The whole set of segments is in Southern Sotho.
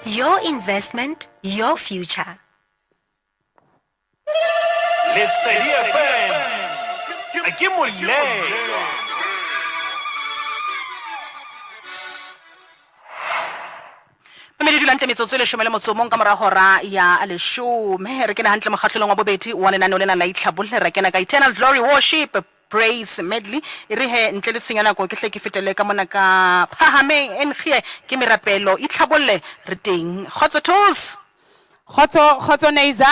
Your investment, your future. Lesedi FM ke molelwa. Mme dula ntle metsotso e leshome le motso o mong ka mora hora ya leshome. Re kene hantle mokgahlelong wa bobedi wa lenaneo lena la Itlhabolle. Re kena ka Eternal Glory Worship Praise Medley. E re he ntle le tshenyo ya nako ke hle ke fetele ka mona ka Phahameng Engie ke merapelo. Itlhabolle re teng. Kgotso Tools. Kgotso, kgotso Neiza.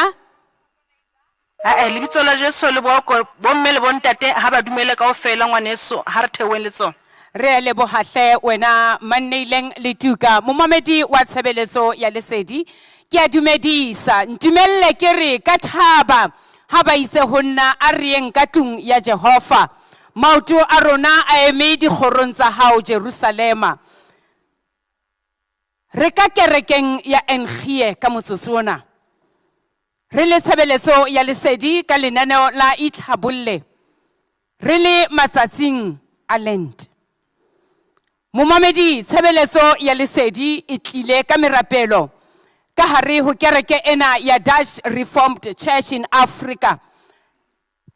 Ae, lebitso la Jesu le boko, bomme le bontate ha ba dumele kaofela ngwaneso, ha re theoheng le tsona. Re a leboha hle wena Manneileng Letuka, momamedi wa tshebeletso ya Lesedi. Ke a dumedisa, ntumelle ke re ka thaba ha ba itse ho nna a re yeng ka tlung ya Jehova. Maoto a rona a eme dikgorong tsa hao Jerusalema. Re ka kerekeng ya Engie ka motsotso ona. Re le tshebeletso ya Lesedi ka lenaneo la Itlhabolle. Re le matsatsing a Lent. Momamedi, tshebeletso ya Lesedi e tlile ka merapelo ka hare ho kereke ena ya Dutch Reformed Church in Africa.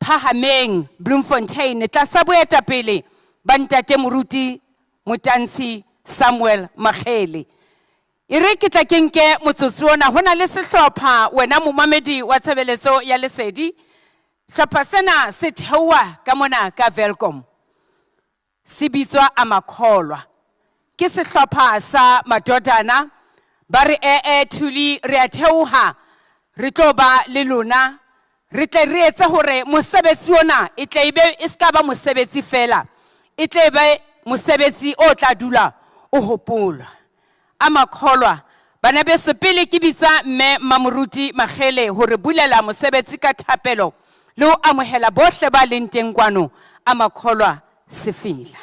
Phahameng, Bloemfontein, tlasa boetapele ba Ntate Moruti Motantshi Samuel Makgele. E re ke tla ke nke motsotso ona, ho na le sehlopha, wena momamedi wa tshebeletso ya Lesedi, hlopha sena se theoha ka mona ka Welkom. Se bitswa Amakholwa. Ke sehlopha sa madodana. Ba re, E-e, Thuli, re a theoha, re tlo ba le lona. Re tle re etse hore mosebetsi ona e tle e be e se ka ba mosebetsi feela, e tle e be mosebetsi o tla dula o hopolwa. Amakholwa, bana beso, pele ke bitsa Mme Mmamoruti Makgele ho re bulela mosebetsi ka thapelo le ho amohela bohle ba leng teng kwano, Amakholwa sefela.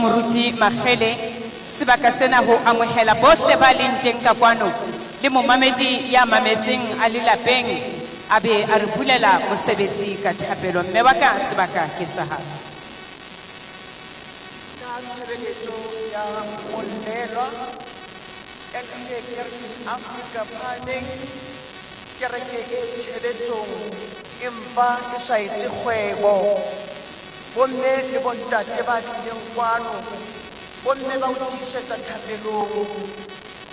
Moruti Makgele sebaka sena ho amohela bohle ba leng teng ka kwano le momamedi ya mametseng a le lapeng a be a re bulela mosebetsi ka thapelo. Mme wa ka sebaka ke sa hao. Ka tshebeletso ya mollelwa LDA Kereke Afrika Phahameng, kereke e tshebetsong empa e sa etse kgwebo. Bomme le bontate ba tlileng kwano, bomme ba o tiisetsa thapelong,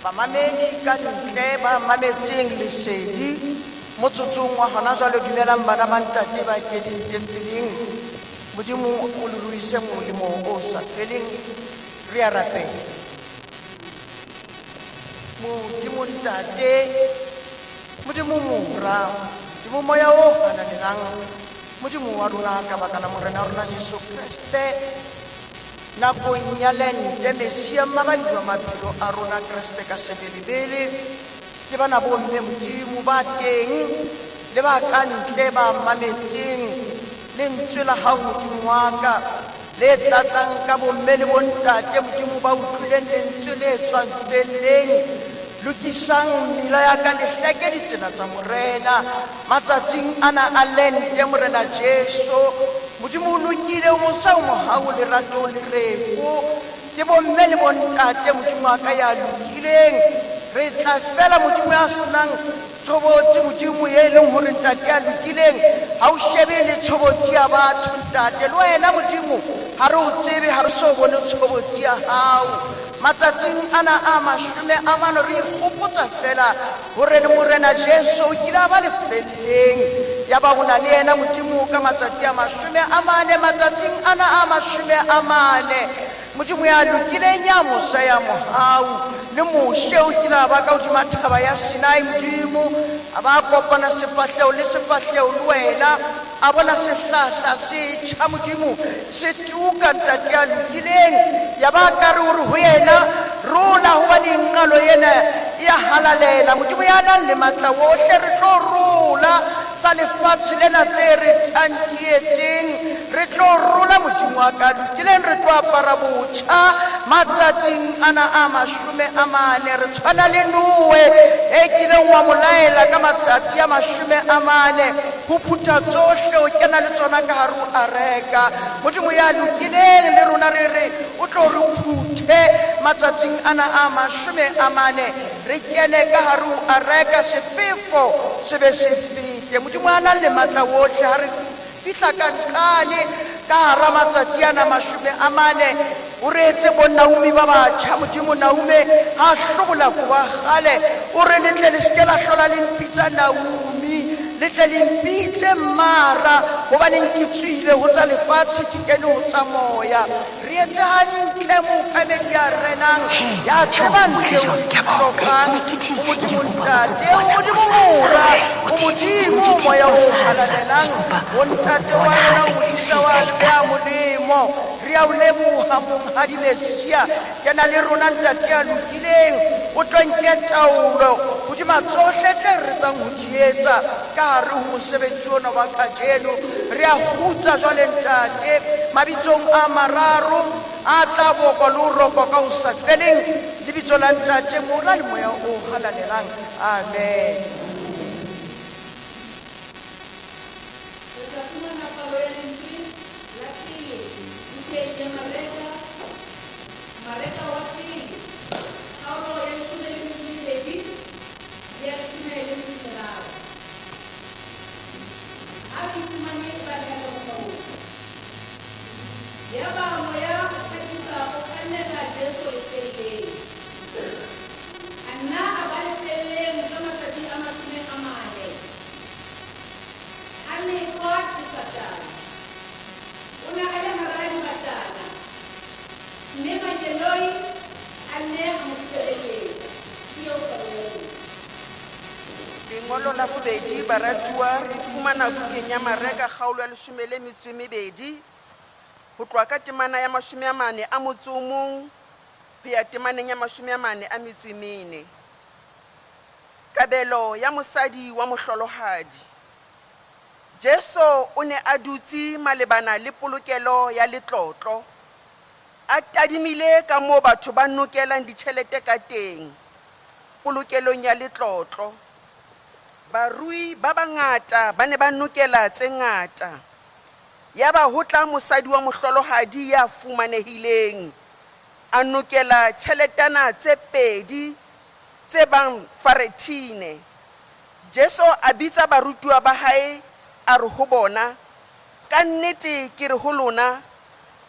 bamamedi ka ntle ba mametseng lesedi motsotsong wa hona jwale. Dumelang bana ba ntate ba keneng tempeleng. Modimo o le ruise molemo o sa feleng. Re a rapela. Modimo Ntate, Modimo Mora, Modimo Moya o Halalelang, Modimo wa rona ka baka la Morena wa rona Jesu Kreste, nakong ya Lente, Mesia mmabadi wa maphelo a rona, Kreste ka sebelebele, ke bana bomme Modimo ba teng le ba ka ntle ba mametseng lentswe la hao, Modimo wa ka, le tlatsang ka bomme le bontate Modimo ba utlwileng lentswe le tswang felleng. Lokisang mmila ya ka, le hleke ditsela tsa Morena matsatsing ana a Lente. Morena Jesu, Modimo o lokile, o mosa, o mohau, lerato le reko. Ke bomme le bontate Modimo wa ka ya lokileng, re tla fela Modimo ya senang tshobotsi, Modimo e leng hore ntate ya lokileng ha o shebe le tshobotsi ya batho. Ntate, le wena Modimo ha re o tsebe, ha re so bone tshobotsi ya hao. Matsatsing ana a 40 re ikgopotsa fela hore le Morena Jesu o kile a ba lefelleng, ya ba ho na le yena Modimo ka matsatsi a 40. Matsatsing ana a 40, Modimo ya lokileng, ya mosa, ya mohau, le Moshe o kile a ba ka hodima thaba ya Sinai, Modimo a ba kopana sefahleho le sefahleho le wena, a bona sehlahla se tjha, Modimo, se tuka, ntate ya lokileng, ya ba ka re hore ho yena, rola, hobane nqalo ena ya halalela. Modimo ya nang le matla wohle, re tlo rola tsa lefatshe lena tse re thantietseng, re tlo rola, Modimo wa ka lokileng, re tlo apara botjha matsatsing ana a 40. Re tshwana le Noe e kileng wa molaela ka matsatsi a 40 ho phutha tsohle o kena le tsona ka hare ho areka. Modimo ya lokileng, le rona re re o tlo re phuthe matsatsing ana a 40, re kene ka hare ho areka, sefefo se be se fete. Modimo a nang le matla wohle, ha re fihla ka nqane ka hara matsatsi ana 40, o re etse bo Naomi ba batjha. Modimo, Naume ha hlobola kobo ya kgale, o re le tle le seke la hlola le mpitsa Naomi, le tle le mpitse Mara, hobaneng ke tswile ho tsa lefatshe, ke kene ho tsa moya. Re etse hantle, mookamedi ya renang, ya tsebang tseo re di hlokang. O Modimo Ntate, o Modimo Mora, o Modimo Moya o Halalelang, o Ntate wa rona, o Modisa wa ya molemo. Re a o leboha, Monghadi Mesia. Kena le rona, Ntate ya lokileng, o tlo nke taolo hodima tsohle tse re tsang ho di etsa ka hare ho mosebetsi ona wa kajeno. Re a kgutsa jwale, Ntate, mabitsong a mararo a tla bokwa le ho rokwa ka ho sa feleng, lebitso la Ntate, Mora le Moya o Halalelang. Amen. Re tla fumana palo ya lentswe la pele bukeng ya Mareka, Mareka wa pele, kgaolo ya 12 le ya 13. Ha re iphumane e baleha ka mokgwa oo. Yaba Moya o phakisa o kgannela Jesu lefeelleng. A nna a ba lefeelleng ka matsatsi a 40. A lekwa ke Satane. O ne a le hara dibatana, mme mangeloi a nne a mo sebeletsa. Ke eo palo ya lentswe. Lengolo la bobedi, baratuwa, re fumana bukeng ya Mareka kgaolo ya 12, ho tloha ka temana ya 41 ho ya temaneng ya 44. Kabelo ya mosadi wa mohlolohadi. Jesu o ne a dutse malebana le polokelo ya letlotlo. A tadimile ka moo batho ba nokelang ditjhelete ka teng polokelong ya letlotlo. Barui ba bangata ba ne ba nokela tse ngata. Yaba ho tla mosadi wa mohlolohadi ya fumanehileng, a nokela tjheletana tse pedi tse bang farethine. Jesu a bitsa barutuwa ba hae, a re ho bona, Ka nnete ke re ho lona,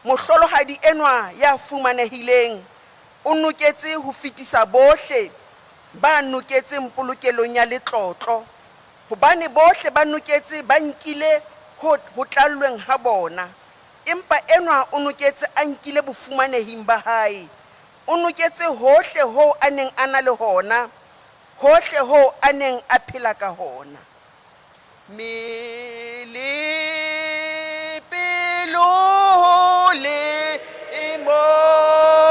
mohlolohadi enwa ya fumanehileng o noketse ho fetisa bohle ba noketseng polokelong ya letlotlo, hobane bohle ba noketse ba nkile ho ho tlallweng ha bona, empa enwa o noketse a nkile bofumanehing ba hae, o noketse hohle hoo a neng a na le hona, hohle hoo a neng a phela ka hona. Mmele, pelo le moya,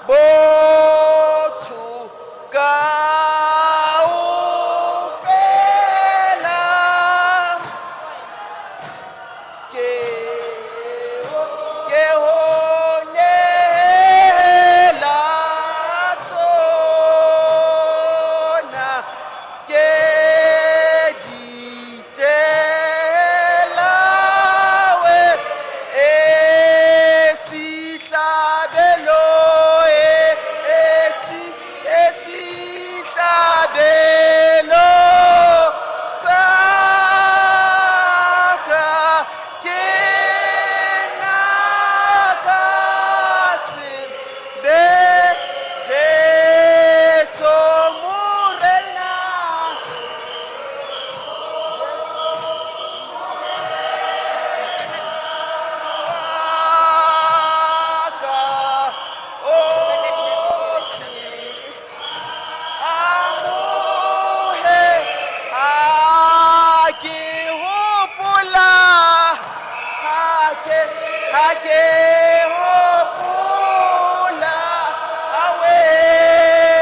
botho kaofela. Ke ho, ke ho nehela tsona. Ke di tela we e sihlabelo e e si e sihlabelo sa ka ke na ka se be Jesu Morena. Wa ka ohle. Amohe ha ke hopola, ha ke, ha ke hopola wena,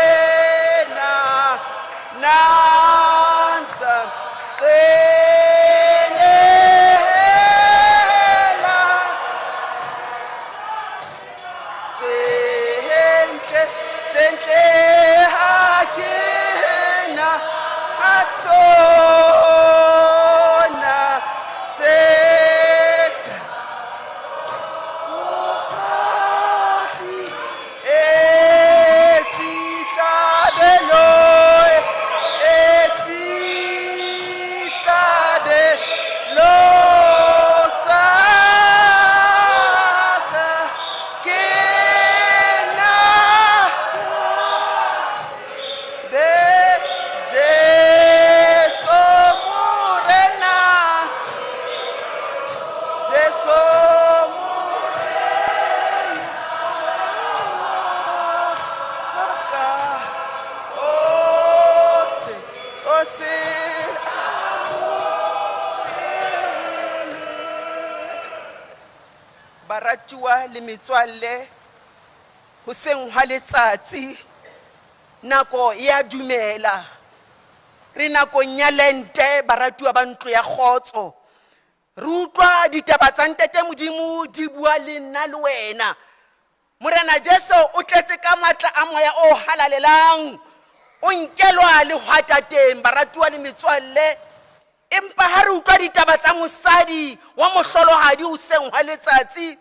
nantsa qenehela tse ntle, tse ntle ha ke na tsona tse e sihlabelo e sihlabelo sa ka ke na de Jesu Morena, Jesu Morena wa ka, o se, o se Baratuwa le metswalle, hoseng hwa letsatsi, nako e a dumela. Re nakong ya Lente, baratuwa ba ntlo ya kgotso. Re utlwa ditaba tsa Ntate Modimo di bua le nna le wena. Morena Jesu o tletse ka matla a Moya o Halalelang. O nkelwa lehwatateng, baratuwa le metswalle. Empa ha re utlwa ditaba tsa mosadi wa mohlolohadi hoseng hwa letsatsi,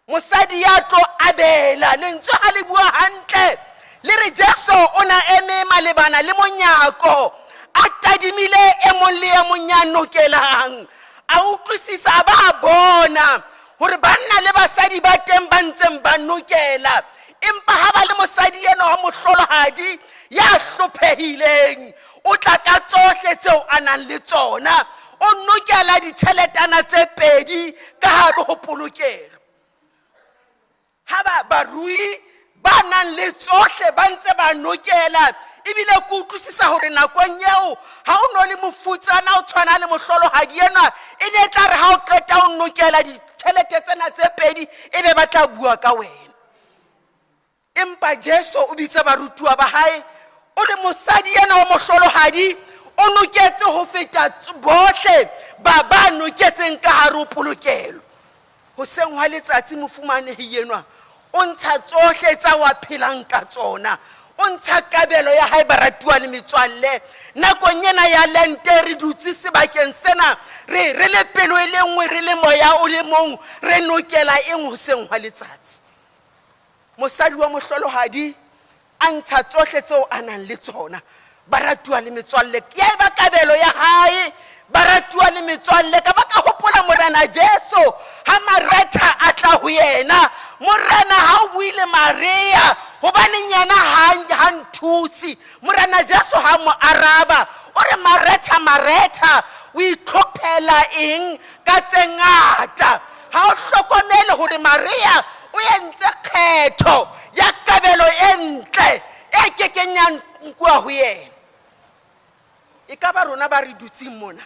mosadi ya tlo abela, lentswe ha le bua hantle, le re Jesu o na eme malebana le monyako, a tadimile e mong le e mong ya nokelang, a utlwisisa a ba a bona hore banna le basadi ba teng ba ntseng ba nokela, empa ha ba le mosadi enwa wa mohlolohadi ya hlophehileng, o tla ka tsohle tseo a nang le tsona, o nokela ditjheletana tse pedi ka hare ho polokelo. Ha ba barui ba nang le tsohle ba ntse ba nokela, ebile ke utlwisisa hore nakong eo ha o no le mofutsana o tshwana le mohlolohadi enwa, e ne e tla re ha o qeta o nokela ditjhelete tsena tse pedi, e be ba tla bua ka wena. Empa Jesu o bitsa barutuwa ba hae, o re mosadi ena wa mohlolohadi o noketse ho feta bohle ba ba noketseng ka hare ho polokelo. Hoseng hwa letsatsi mofumanehi enwa o ntsha tsohle tsa wa phelang ka tsona. O ntsha kabelo ya hae baratuwa le metswalle. Nakong ena ya Lente re dutse sebakeng sena re re le pelo e le nngwe re le moya o le mong re nokela eng hoseng hwa letsatsi. Mosadi wa mohlolohadi a ntsha tsohle tseo a nang le tsona. Baratuwa le metswalle, ya eba kabelo ya hae. Baratuwa le metswalle, ka ba ka hopola Morena Jesu ha Maretha a tla ho yena. Morena, ha o bue le Maria, hobaneng yena ha, ha nthuse? Morena Jesu ha mo araba, o re, Maretha, Maretha, o itlhophela eng ka tse ngata? Ha o hlokomele hore Maria o entse kgetho ya kabelo e ntle e ke keng ya nkuwa ho yena. E ka ba rona ba re dutseng mona,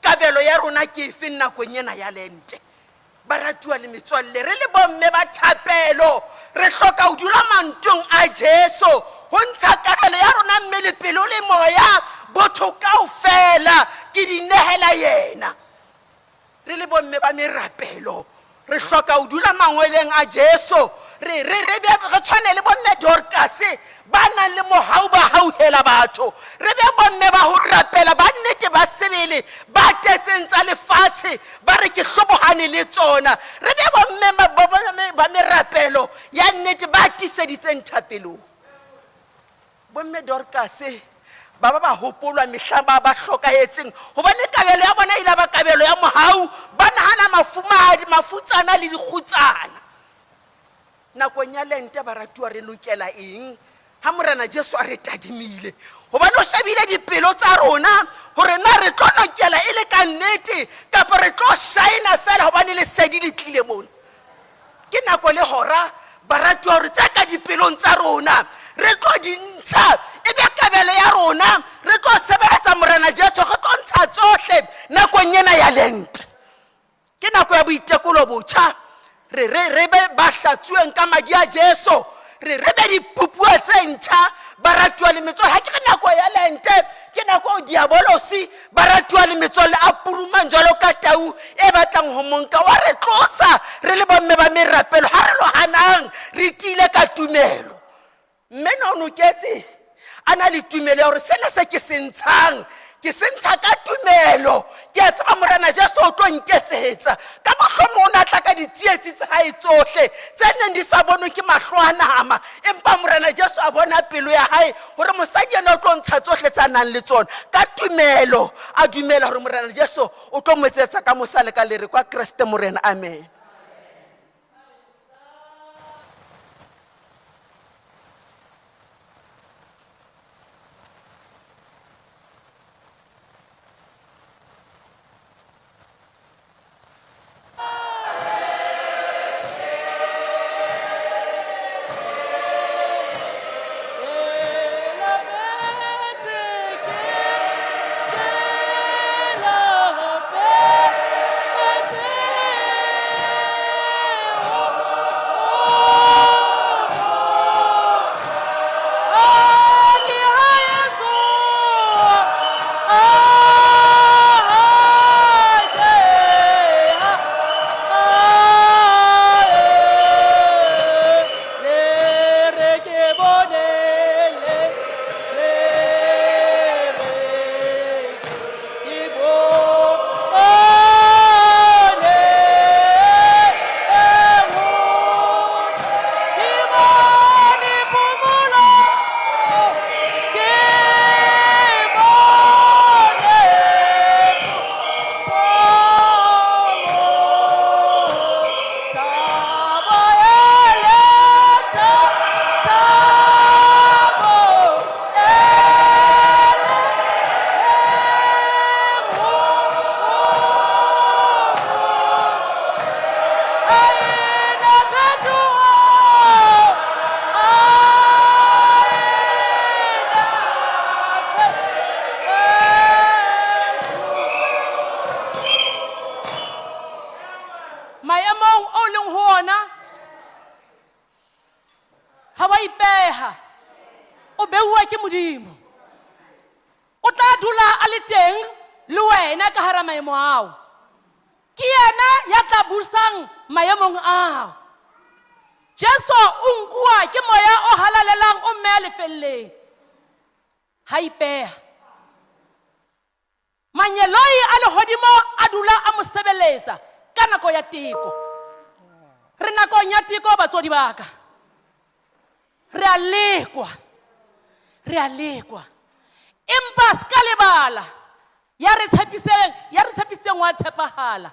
kabelo ya rona ke efe nakong ena ya Lente? Baratuwa le metswalle, re le bomme ba thapelo, re hloka ho dula mantong a Jesu, ho ntsha kabelo ya rona mmele, pelo le moya, botho kaofela, ke di nehela yena. Re le bomme ba merapelo, re hloka ho dula mangweleng a Jesu, re, re, re be, re tshwane le bomme Dorkase ba nang le mohau ba hauhela batho. Re be bomme ba ho rapela ba nnete ba sebele, ba tetseng tsa lefatshe, ba re ke hlobohane le tsona. Re be bomme ba, ba, ba, ba merapelo ya nnete ba tiiseditseng thapelong. Bomme Dorkase ba ba ba hopolwa mehla ba ba hlokahetseng, hobane kabelo ya bona e ile ba kabelo ya mohau, ba nahana mafumahadi, mafutsana le dikgutsana. Nakong ya Lente, baratuwa, re lokela eng ha Morena Jesu a re tadimile? Hobane o shebile dipelo tsa rona hore na re tlo lokela e le ka nnete kapa re tlo shaena feela hobane lesedi le tlile mona. Ke nako le hora, baratuwa, hore tse ka dipelong tsa rona re tlo di ntsha, e be kabelo ya rona. Re tlo sebeletsa Morena Jesu, re tlo ntsha tsohle nakong ena ya Lent. Ke nako ya boitekolo botjha. Re, re, re be ba hlatsuweng ka madi a Jesu. Re, re be dipupuwa tse ntjha, baratuwa le metswalle. Ha ke re nako ya Lente, ke nako eo diabolosi, baratuwa le metswalle, a purumang jwalo ka tau e batlang ho mo nka. Wa re tlosa re le bomme ba merapelo, ha re lo hanang, re tiile ka tumelo. Mme no noketse a na le tumelo ya hore sena se ke se ntshang, ke se ntsha ka tumelo. Ke a tseba Morena Jesu o tlo nketsetsa. Ka mohlomong o ne a tla ka ditsietsi tsa hae tsohle tse neng di sa bonwe ke mahlo a nama, empa Morena Jesu a bona pelo ya hae hore mosadi ena o tlo ntsha tsohle tsa nang le tsona. Ka tumelo a dumela hore Morena Jesu o tlo mo etsetsa ka mosa le ka lere kwa Kreste Morena. Amen. Maemong o leng ho ona ha wa ipeha, o beuwa ke Modimo. O tla dula a le teng le wena ka hara maemo ao. Ke yena ya tla busang maemong ao. Jesu o nkuwa ke moya o halalelang o mmeya lefelleng. Ha ipeha. Mangeloi a lehodimo a dula a mo sebeletsa ka nako ya teko. Re nakong ya teko batswadi ba ka. Re a lekwa. Re a lekwa. Empa se ka lebala ya re tshepiseng, ya re tshepisitseng wa tshepahala.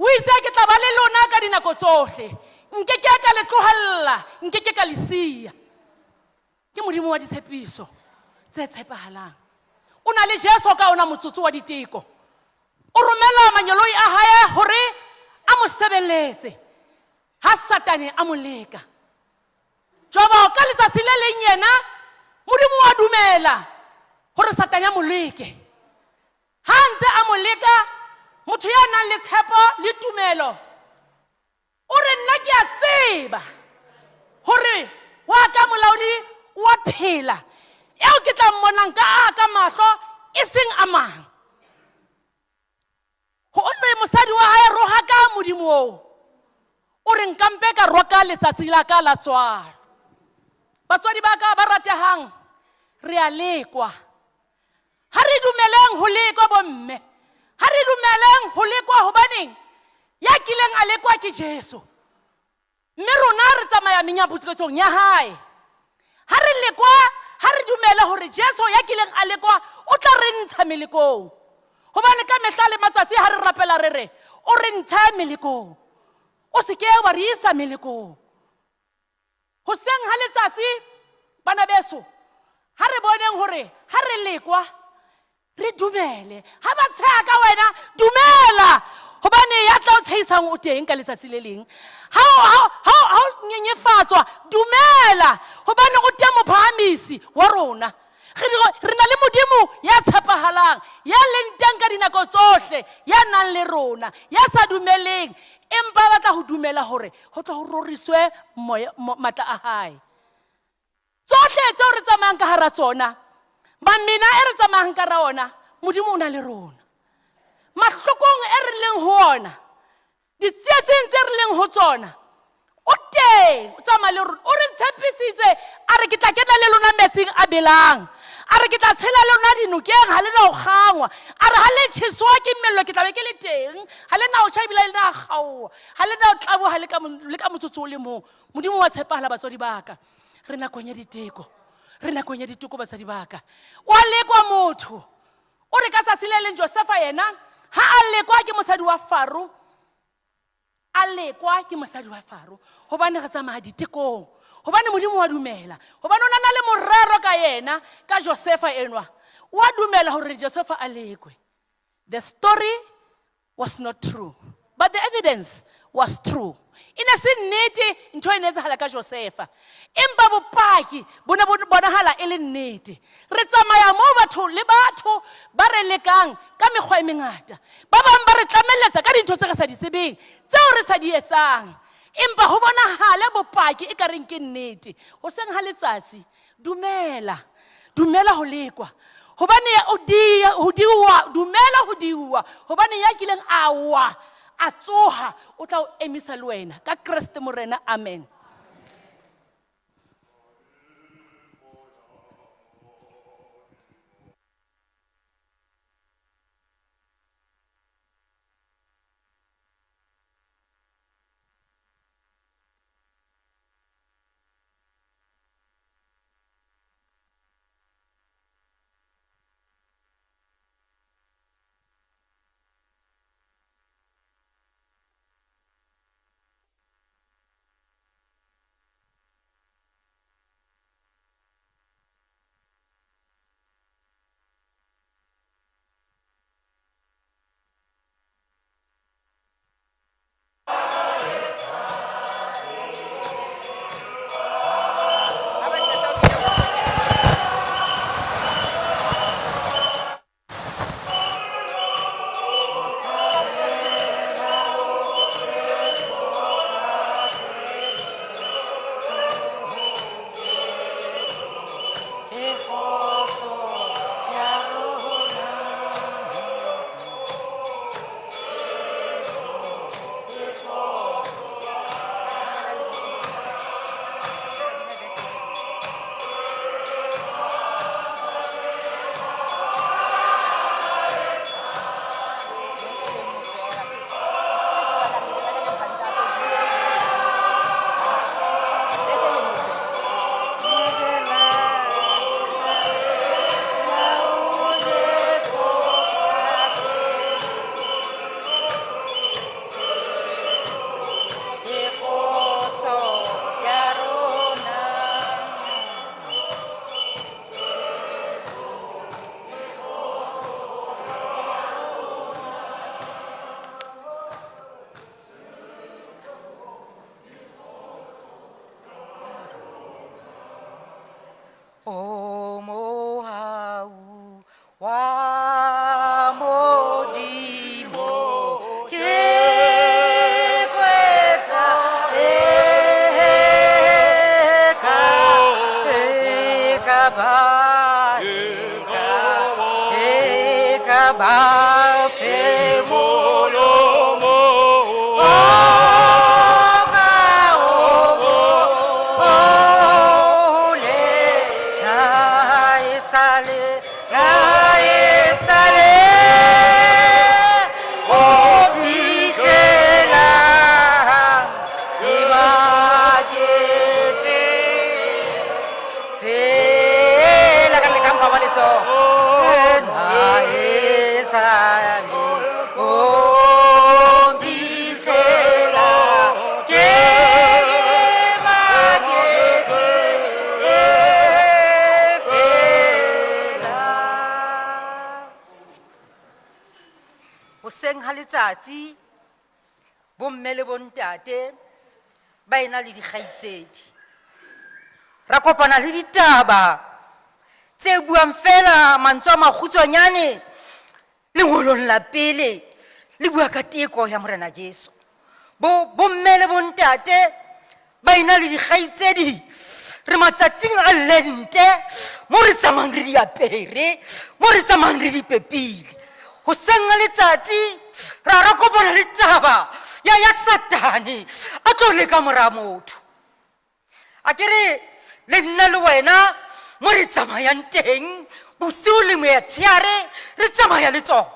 O itse ke tla ba le lona ka dinako tsohle. Nkeke ka le tlohella, nkeke ka le siya. Ke Modimo wa ditshepiso tse tshepahalang. O na le Jesu ka ona motsotso wa diteko. O romela mangeloi a hae hore a mo sebeletse ha Satane a mo leka. Jobo ka letsatsi le leng yena Modimo wa dumela hore Satane a mo leke. Ha a ntse a mo leka, motho ya nang le tshepo le tumelo o re nna ke a tseba hore wa ka molaodi wa phela, eo ke tla mmonang ka a ka mahlo e seng a mang. Ho re mosadi wa hae rohaka Modimo oo. O re nkampe ka roka letsatsi la ka la tswalo. Batswadi ba ka ba ratehang, re a lekwa. Ha re dumeleng ho lekwa bomme. Ha re dumeleng ho lekwa hobaneng ya kileng a lekwa ke Jesu. Mme rona re tsamaya menyapotsong ya hae. Ha re lekwa, ha re dumele hore Jesu ya kileng a lekwa o tla re ntsha melekong. Hobane ka mehla le matsatsi ha re rapela re re, o re ntshe melekong. O se ke wa re isa melekong. Hoseng ha letsatsi, bana beso, ha re boneng hore ha re lekwa, re dumele. Ha ba tsheha ka wena, dumela. Hobane ya tla o tshehisang o teng ka letsatsi le leng. Ha o nyenyefatswa, dumela. Hobane o teng mophahamisi wa rona. Re na le Modimo ya tshepahalang, ya leng teng ka dinako tsohle, ya nang le rona, ya sa dumeleng, empa ba batla ho dumela hore ho tle ho roriswe matla a hae. Tsohle tseo re tsamayang ka hara tsona, mamina e re tsamayang ka hara ona, Modimo o na le rona. Mahlokong e re leng ho ona, ditsietsing tse re leng ho tsona, o teng, o tsamaya le rona. O re tshepisitse, a re ke tla kena le lona metsing a belang. A re ke tla tshela le lona dinokeng, ha le na ho kgangwa. A re ha le tjheswa ke mello, ke tla be ke le teng. Ha le na ho tjha ebile ha le na kgaoha. Ha le na ho tlaboha le ka motsotso o le mong. Modimo wa tshepahala batswadi ba ka. Re nakong ya diteko. Re nakong ya diteko batswadi ba ka. Wa lekwa motho. O re ka tsatsi le leng Josefa yena ha a lekwa ke mosadi wa Faro, a lekwa ke mosadi wa Faro, hobane re tsamaya ditekong, hobane Modimo wa dumela, hobane o na le morero ka yena, ka Josefa enwa. Wa dumela hore Josefa a lekwe. The story was not true, but the evidence was true. E ne se nnete ntho e ne etsahala ka Josefa, empa bopaki bo ne bo bonahala e le nnete. Re tsamaya moo batho le batho ba re lekang ka mekgwa e mengata. Ba bang ba re tlamelletsa ka dintho tse re sa di tsebeng, tseo re sa di etsang, empa ho bonahale bopaki e ka reng ke nnete. Hoseng ha letsatsi, dumela, dumela ho lekwa. Hobane o di, ho diuwa, dumela ho diuwa. Hobane ya kileng a wa, a tsoha, o tla o emisa le wena. Ka Kreste Morena, amen. O mohau wa Modimo ke kwetsa eka eka ba eka eka ba fe molomo o ka o ole na e sale na e sale o fihlela ke baketse fela ka lekang ba letsoho na e sale o mpihlela ke ke maketse fela. Hoseng ha letsatsi bomme le bontate ba ena le dikgaitsedi ra kopana le ditaba tse buang fela mantswe a makgutshwanyane lengolong la pele le bua ka teko ya morena Jesu. Bo bomme le bontate ba ena le dikgaitsedi re matsatsing a lente mo re tsamayang re di apere mo re tsamayang re di pepile. Hoseng ha letsatsi ra ra kopana le taba ya ya Satane a tlo leka mora motho. A ke re le nna le wena mo re tsamayang teng bosiu le moetsheare re tsamaya le tsona.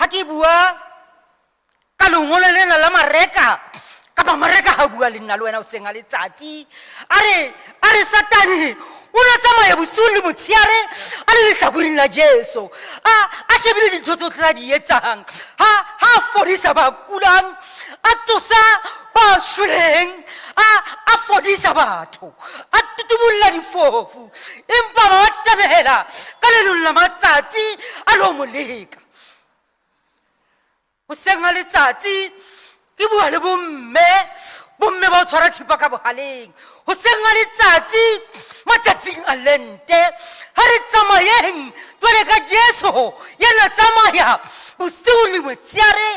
Ha ke bua ka lengolo lena la Mareka kapa Mareka ha bua le nna le wena hoseng ha letsatsi a re a re Satane o ne a tsamaya bosiu le motsheare a le lehlakoreng la Jesu a a shebile dintho tsotlhe tsa di etsang ha ha a fodisa ba kulang a tsosa ba shweleng a a fodisa batho a tutubolla difofu empa ba atamela ka le leng la matsatsi a lo mo leka. Hoseng ha letsatsi ke bua le bomme bomme ba o tshwara thipa ka bohaleng. Hoseng ha letsatsi matsatsing a lente ha re tsamayeng jwale ka Jesu yena tsamaya bosiu le motsheare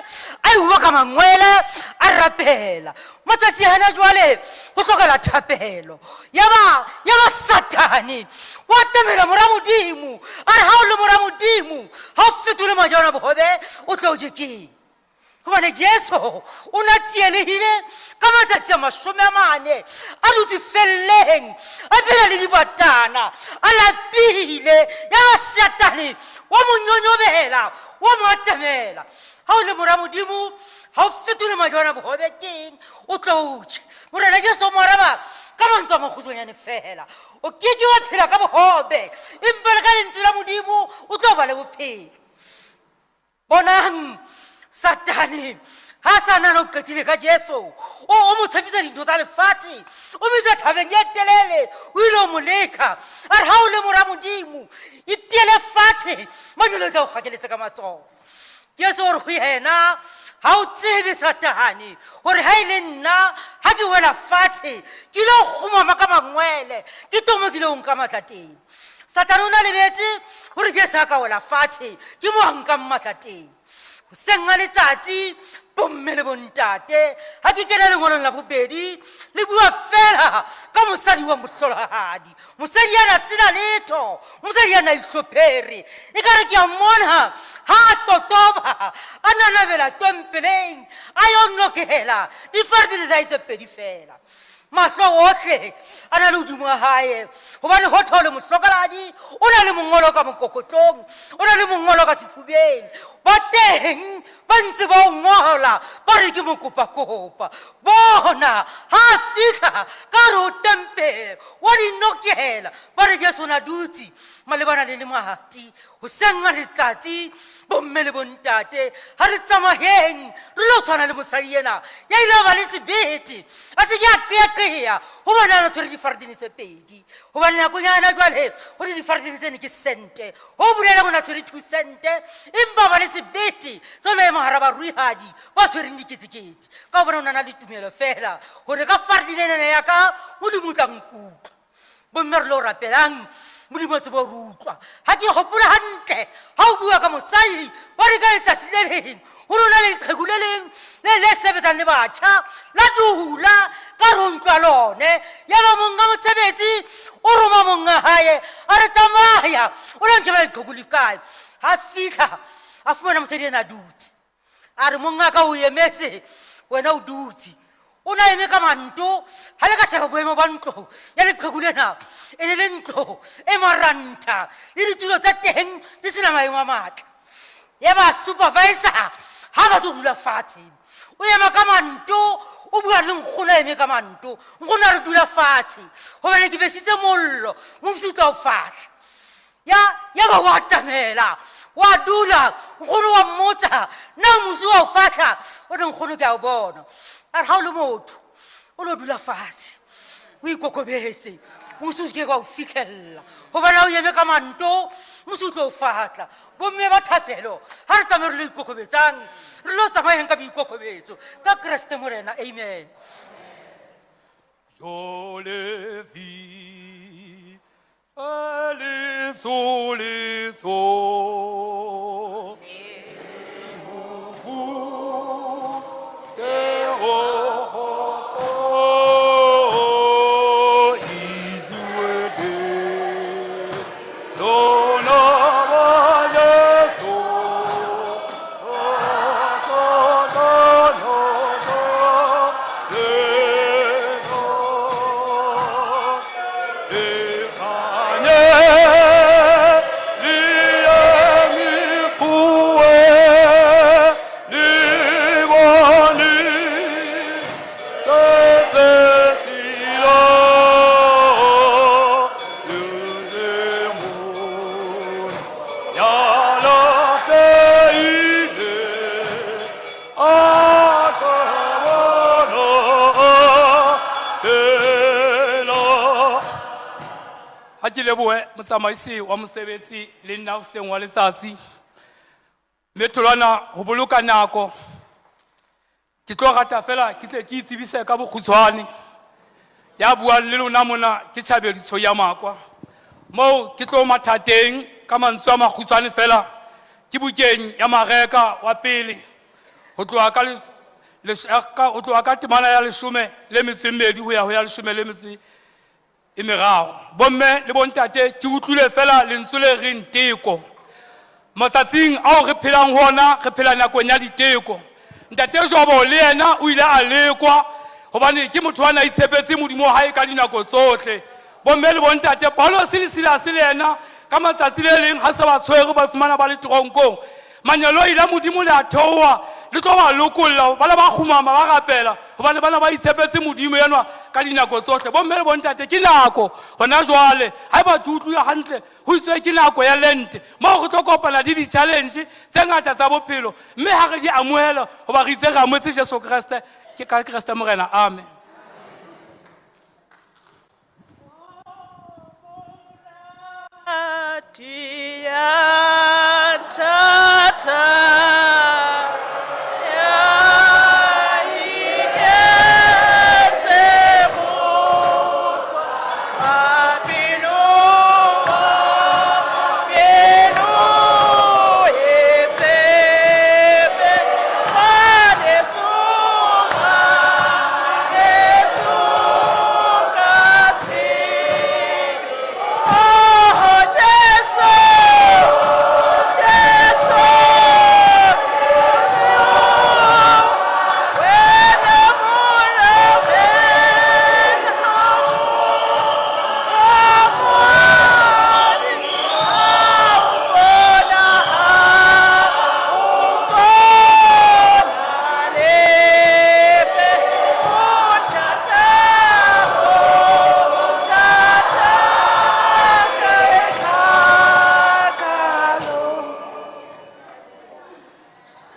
a ewa ka mangwele a rapela. Matsatsi hana jwale ho hlokahala thapelo. Yaba yaba Satane wa atamela mora Modimo a re ha o le mora Modimo ha o fetole majwana a bohobe o tlo je keng? Hobane Jesu o na tsielehile ka matsatsi a 40 a dutse felleng a phela le dibatana a lapile. Yaba Satane wa mo nyonyobela wa mo atamela. Ha o le mora Modimo ha o fetole majwana a bohobe keng o tlo o je? Morena Jesu o mo araba ka mantswe a makgutshwanyane fela, o ke ke wa phela ka bohobe empa le ka lentswe la Modimo o tlo ba le bophelo. Bonang Satane ha sa nahana o qetile ka Jesu o o mo tshepisa dintho tsa lefatshe o mo isa thabeng e telele o ile o mo leka a re ha o le mora Modimo itiele fatshe manyolo tla o kgakeletse ka matsoho. Jesu o re ho yena ha o tsebe Satane gore ha e le nna ha ke wela fatshe ke ile kgumama ka mangwele ke tomo ke ile o nka matla teng. Satane o na lebetse gore Jesu a ka wela fatshe ke mo a nkang matla teng. Hoseng ha letsatsi bomme le bontate ha ke kena lengolong la bobedi le bua fela ka mosadi wa mohlolohadi. Mosadi yana sena letho, mosadi yana ihlophere. Ekare ke a mmona ha a totoba a nanabela tempeleng a yo nokela difardine tsa hae tse pedi fela. Mahlo ohle a na le hodimo ha hae hobane ho thole mohlokoladi o na le mongolo ka mokokotlong o na le mongolo ka sefubeng. Ba teng ba ntse ba o ngola ba re ke mokopakopa. Bona ha a fihla ka hare ho tempele wa di nokela ba re Jesu o na dutse malebana le lemati hoseng ha letsatsi. Bomme le bontate ha re tsamayeng re lo tshwana le mosadi ena ya ile a ba le sebete a se ke a qeaqea hobane a na tshwere difardini tse pedi hobane nakong ya hana jwale hore difardini tsene ke sente ho bolela o na tshwere 2 sente empa ba le sebete se lo ema hara baruihadi ba tshwereng diketekete ka hobane o na na le tumelo fela hore ka fardini enana ya ka Modimo o tla nkutlwa. Bomme re lo rapelang, Modimo a tsebe ho re utlwa. Ha ke hopola hantle, ha o bua ka mosadi, wa re ka letsatsi le leng, ho ne ho na le leqheku le leng le le sebetsang le batjha, la dula ka hare ho ntlo ya lone. Yaba monga mosebetsi o roma monga hae, a re tsamaya o lo ntjhebela leqheku le kae. Ha fihla, a fumana mosadi ena a dutse. A re, Mongaka o emetse, wena o dutse. O ne a eme ka manto, ha le ka sheba boemo ba ntlo ya leqheku lena, e ne le ntlo e marantha, le ditulo tsa teng di sena maemo a matle. Yaba supervisor ha ba tlo dula fatshe, o ema ka manto, o bua le nkgono a eme ka manto. Nkgono a re dula fatshe, hobane ke besitse mollo, mofi o tla o fahla. Ya, ya ba wa atamela, wa dula, nkgono wa mmotsa, na mosi wa o fahla? O re nkgono ke a o bona. A re ha o le motho, o lo dula fatshe, o ikokobetse, mosi o se ke wa o fihlella. Hobane ha o eme ka manto, mosi o tlo o fatla. Bomme ba thapelo, ha re tsamaye re lo ikokobetsang, re lo tsamayeng ka boikokobetso, ka Kreste Morena. Amen. Je le vis, Letso, letso. Ha ke lebohe motsamaisi wa mosebetsi le nna hoseng wa letsatsi. Mme tholwana ho boloka nako. Ke tlo rata fela ke tle ke itsebise ka bokgutshwane. Ya buang le lona mona ke Tjhabeditsho ya Makwa. Moo ke tlo matha teng ka mantswe a makgutshwane fela ke bukeng ya Mareka wa pele ho tloha ka ka ho tloha ka temana ya leshome le metso e mmedi ho ya ho ya leshome le metso e meraro. Bomme le bontate ke utlwile fela lentswe le reng teko. Matsatsing ao re phelang ho ona re phela nakong ya diteko. Ntate Jobo le yena o ile a lekwa hobane ke motho a na itshepetse Modimo wa hae ka dinako tsohle. Bomme le bontate Paulus le Silas le yena ka matsatsi le leng ha se ba tshwerwe ba fumana ba le teronkong. Mangeloi la Modimo le a theoha le tlo ba lokolla ba le ba kgumama ba rapela hobane bana ba itshepetse Modimo enwa ka dinako tsohle. Bomme le bontate ke nako hona jwale haeba ke utlwile hantle ho itswe ke nako ya Lent moo re tlo kopana le di-challenge tse ngata tsa bophelo mme ha re di amohela hoba re itse re amohetse Jesu Kreste ke ka Kreste Morena. Amen.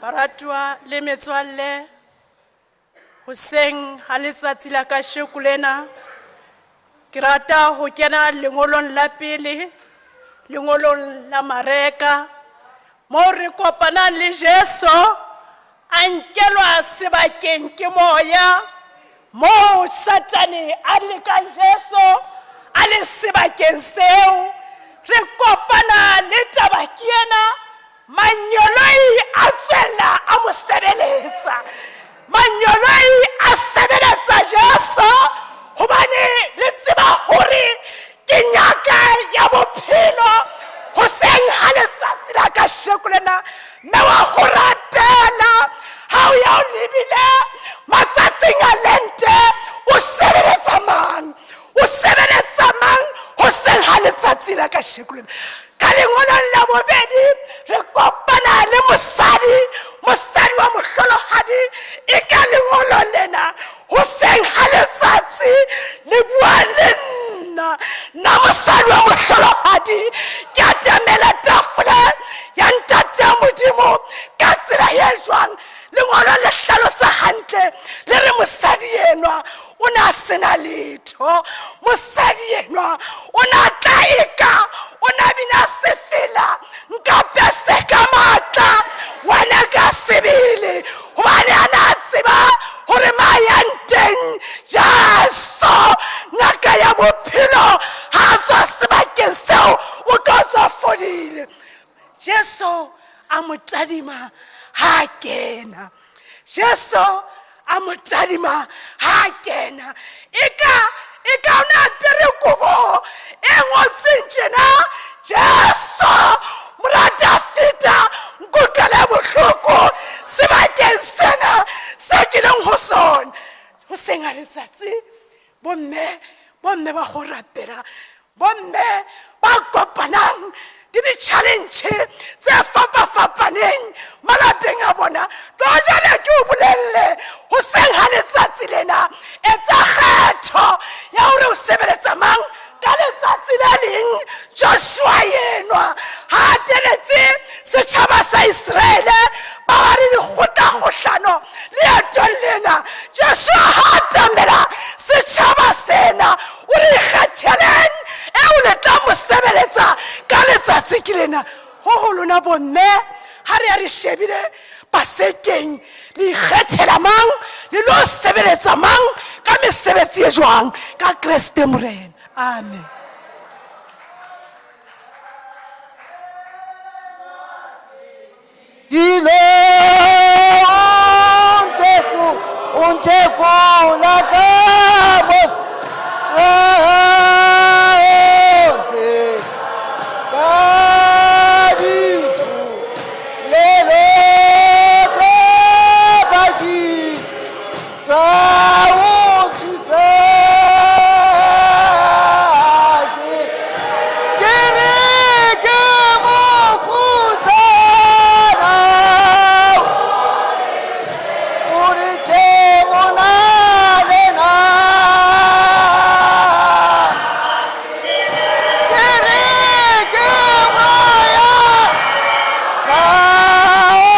Baratuwa le metswalle, hoseng ha letsatsi la kasheko lena, ke rata ho kena lengolong la pele, lengolong la Mareka, moo re kopanang le Jesu a nkelwa sebakeng ke moya, moo Satane a lekang Jesu, a le sebakeng seo re kopana le taba ke ena manyoloi a tswella a mo sebeletsa manyoloi a sebeletsa jesu hobane le tseba hore ke nyaka ya bophelo hoseng ha letsatsi la kasheko lena mme wa ho rapela ha o ya o lebile matsatsing a lente o sebeletsa mang o sebeletsa mang hoseng ha letsatsi la kasheko lena ka lengolong la bobedi re kopana le mosadi mosadi wa mohlolohadi e ka lengolo lena hoseng ha letsatsi le bua le nna nna mosadi wa mohlolohadi ke atamela tafole ya ntate ya modimo ka tsela ye jwang lengolo le hlalosa hantle le re mosadi enwa o ne a sena letho mosadi enwa o ne a tla eka o ne a bina sefela nka pese ka maatla wena ka sebele gobane a ne a tseba gore ma yang teng jesu ngaka ya bophelo ga a tswa sebakeng seo o ka tswa fodile jesu a mo tadima ha a kena jesu a mo tadima ha a kena e ka e ka o ne apere kobo e ngotsweng tjena jesu mora dafita nkutlwele bohloko sebakeng sena se ke leng ho sona ho seng ha letsatsi bomme bomme ba go rapela bomme ba kopanang le di-challenge tse fapafapaneng malapeng a bona tlo jale ke o bolelle go seng ga letsatsi lena etsa kgetho ya gore o sebeletsa mang ka letsatsi le leng joshua enwa ga a teletse setšhaba sa iseraele ba ba le dikgotlakgohlano leetong lena joshua ga a tamela setšhaba sena o re ikgetheleng eo le tla mo sebeletsa ka letsatsi ke lena go go lona bomme ga re ya re shebile pasekeng le ikgethela mang le lo sebeletsa mang ka mesebetsi e jwang ka kreste morena amen Dilo untekula kabos aonte kadifu lelo tsebaki sa uthusake ke re ke mofutsana o re tjhe o na le nna ke re ke moya ka o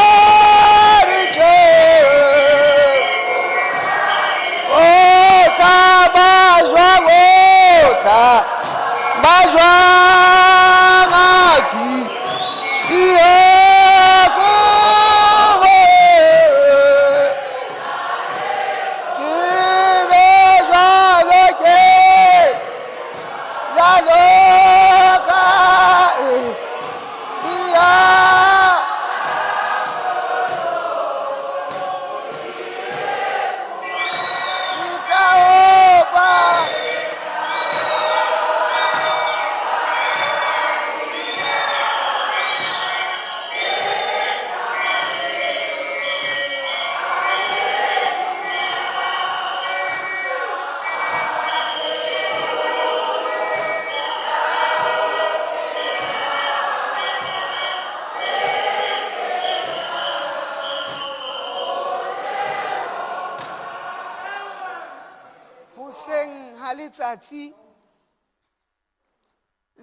re tjhe o tla ba jwang o tla ba jwang a ke siya kobo ke be jwalo ke jwalo ka Elia. Ke tla opa hoseng ha letsatsi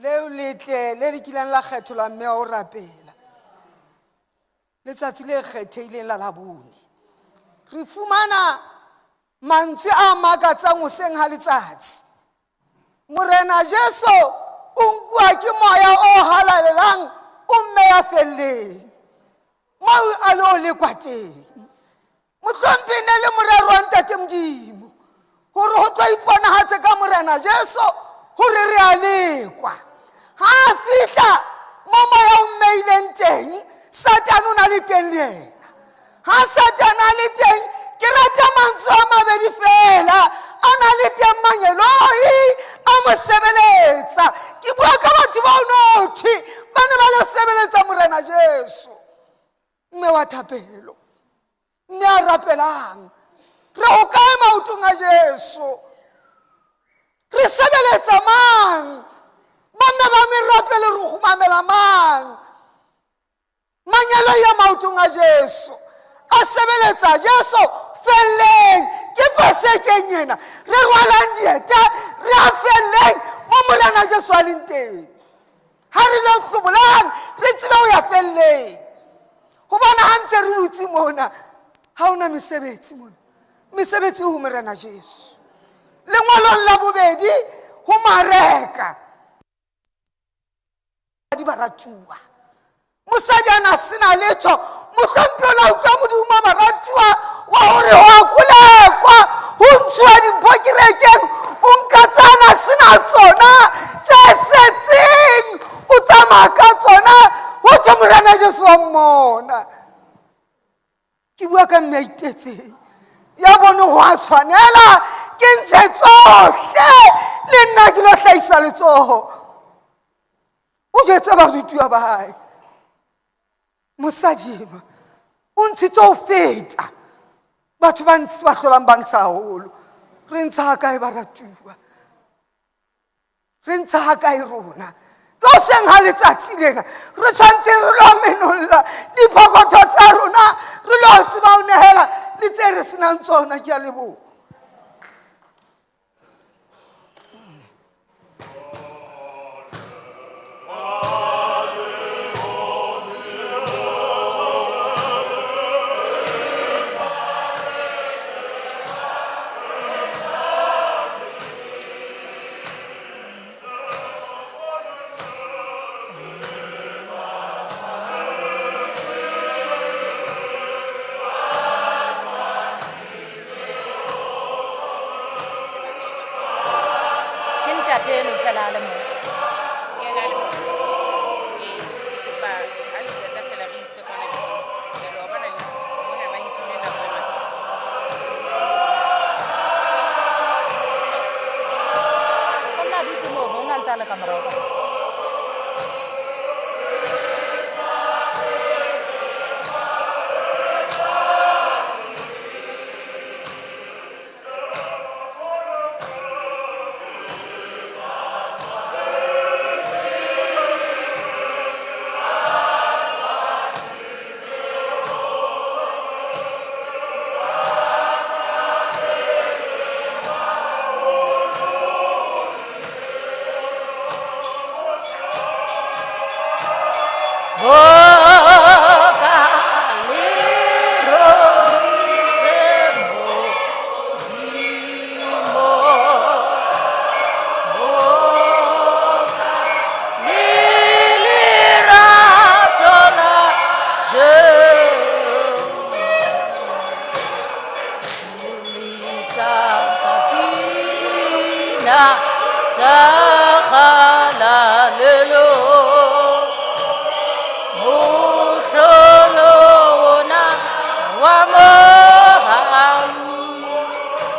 leo letle le le kileng la kgetholwa mme wa ho rapela letsatsi le kgethehileng la labone re fumana mantswe a makatsang hoseng ha letsatsi morena jesu o nkuwa ke moya o halalelang o mme ya felleng moo a lo lekwa teng mohlompheng ne le morero wa ntate modimo gore go tlo iponagatse ka morena jesu gore re a lekwa. Ha a fihla mo moya o mmeileng teng, Satane o na le teng le yena. Ha Satane a le teng, ke rata mantswe a mabedi fela, a na le teng mangeloi a mo sebeletsa. Ke bua ka batho bao nothi ba ne ba lo sebeletsa Morena Jesu. Mme wa thapelo, mme a rapelang, re ho kae maotong a Jesu? Re sebeletsa mang? Bomme ba merapelo re kgumamela mang? Mangeloi a maotong a Jesu a sebeletsa Jesu felleng. Ke pasekeng ena re rwalang dieta re a felleng mo Morena Jesu a leng teng. Ha re lo hlobolang re tsebe ho ya felleng. Hobane ha ntse re dutse mona ha hona mesebetsi mona, mesebetsi ho Morena Jesu. Lengolong la bobedi ho Mareka di baratuwa, mosadi a na sena letho, mohlomphe la utlwa modimo wa baratuwa wa hore ho a kolekwa, ho ntshuwa dimpho kerekeng, o nka tsana sena tsona tse setseng, o tsamaya ka tsona, ho thwe Morena Jesu wa mmona. Ke bua ka mme a itetseng ya bone ho a tshwanela ke ntshe tsohle le nna ke lo hlahisa letsoho. O jwetse barutiwa ba hae, mosadi enwa o ntshitse ho feta batho ba ntse ba hlolang ba ntsha haholo. Re ntsha ha kae baratuwa? Re ntsha ha kae rona? Ke hoseng ha letsatsi lena re tshwanetse re lo menolla diphokotho tsa rona, re lo tseba ho nehela le tse re senang tsona. Ke a leboha. Ke ntate eno fela a le mong. Yena a le mong. Ee, ke kopa ha le qeta fela re ise kwana dibese. Jwale wa bona mona ba nkile nako e ngata. O nna a dutse moo, o nna ntse a le ka morao ka.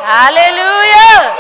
Hallelujah.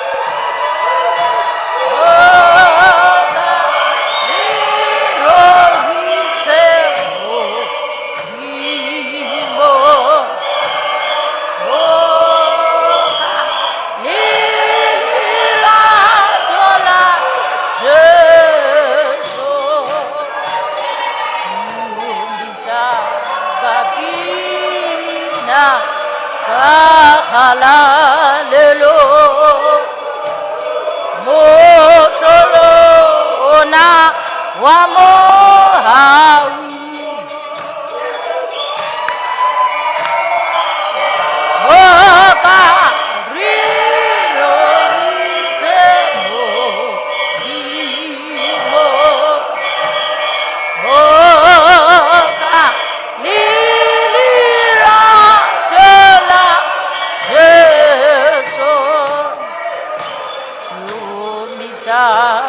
Humisang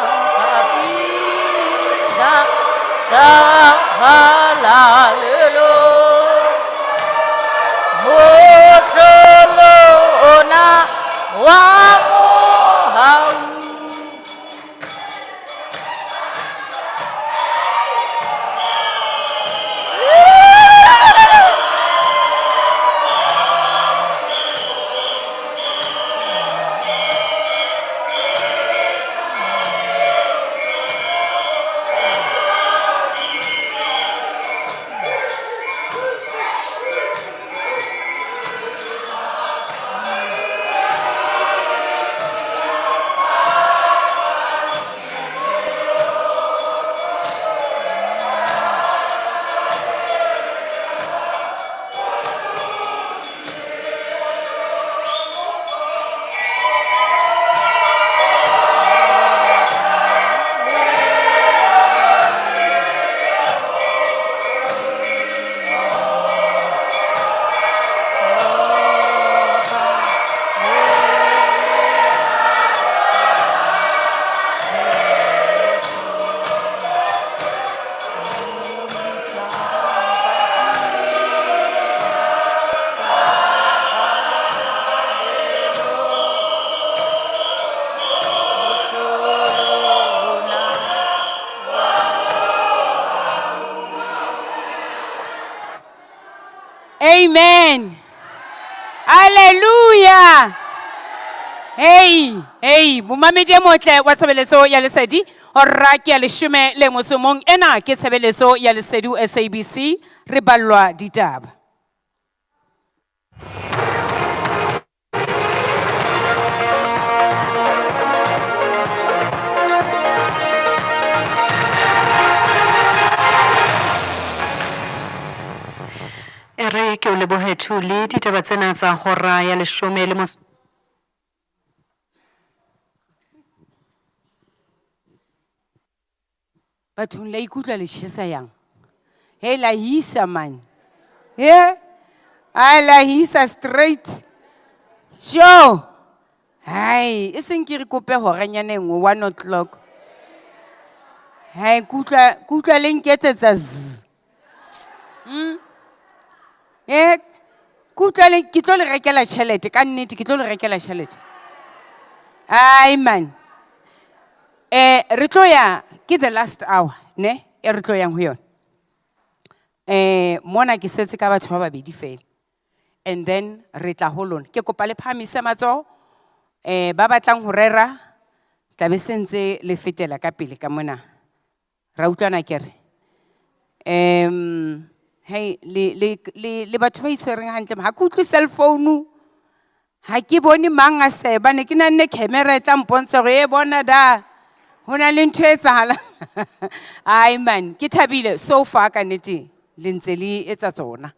pina tsa kgalalelo. Mohlolo ona wa mohau. Amen. Hallelujah. Hey, hey, momamedi e motle wa tshebeletso ya Lesedi, hora ke ya leshome le motso o mong. Ena ke tshebeletso ya Lesedi ho SABC, re ballwa ditaba. E re ke o lebohe Thuli, ditaba tsena tsa hora ya leshome le motso Bathong la ikutlwa le tjhesa yang? He la hisa man. He? Ai la hisa straight. Sure. Hai, e seng ke re kope horanyana e nngwe, 1 o'clock. Hai, ke utlwa le nketsetsa z. Ke utlwa le, ke tlo le rekela tjhelete, ka nnete ke tlo le rekela tjhelete. Ai man. Re tlo ya, ke the last hour, ne? E re tlo yang ho yona. Mona ke setse ka batho ba babedi fela. And then re tla ho lona. Ke kopa le phahamise matsoho. Ba batlang ho rera, tla be se ntse le fetela ka pele ka mona. Ra utlwana ke re. Hey, le batho ba itshwereng hantle, ha ke utlwe cell phone. Ha ke bone mang a seba, ne ke nahanne camera e tla mpontsha hore e bona da. Ho na le ntho e etsahalang. Ai man, ke thabile so far ka nnete le ntse le etsa tsona.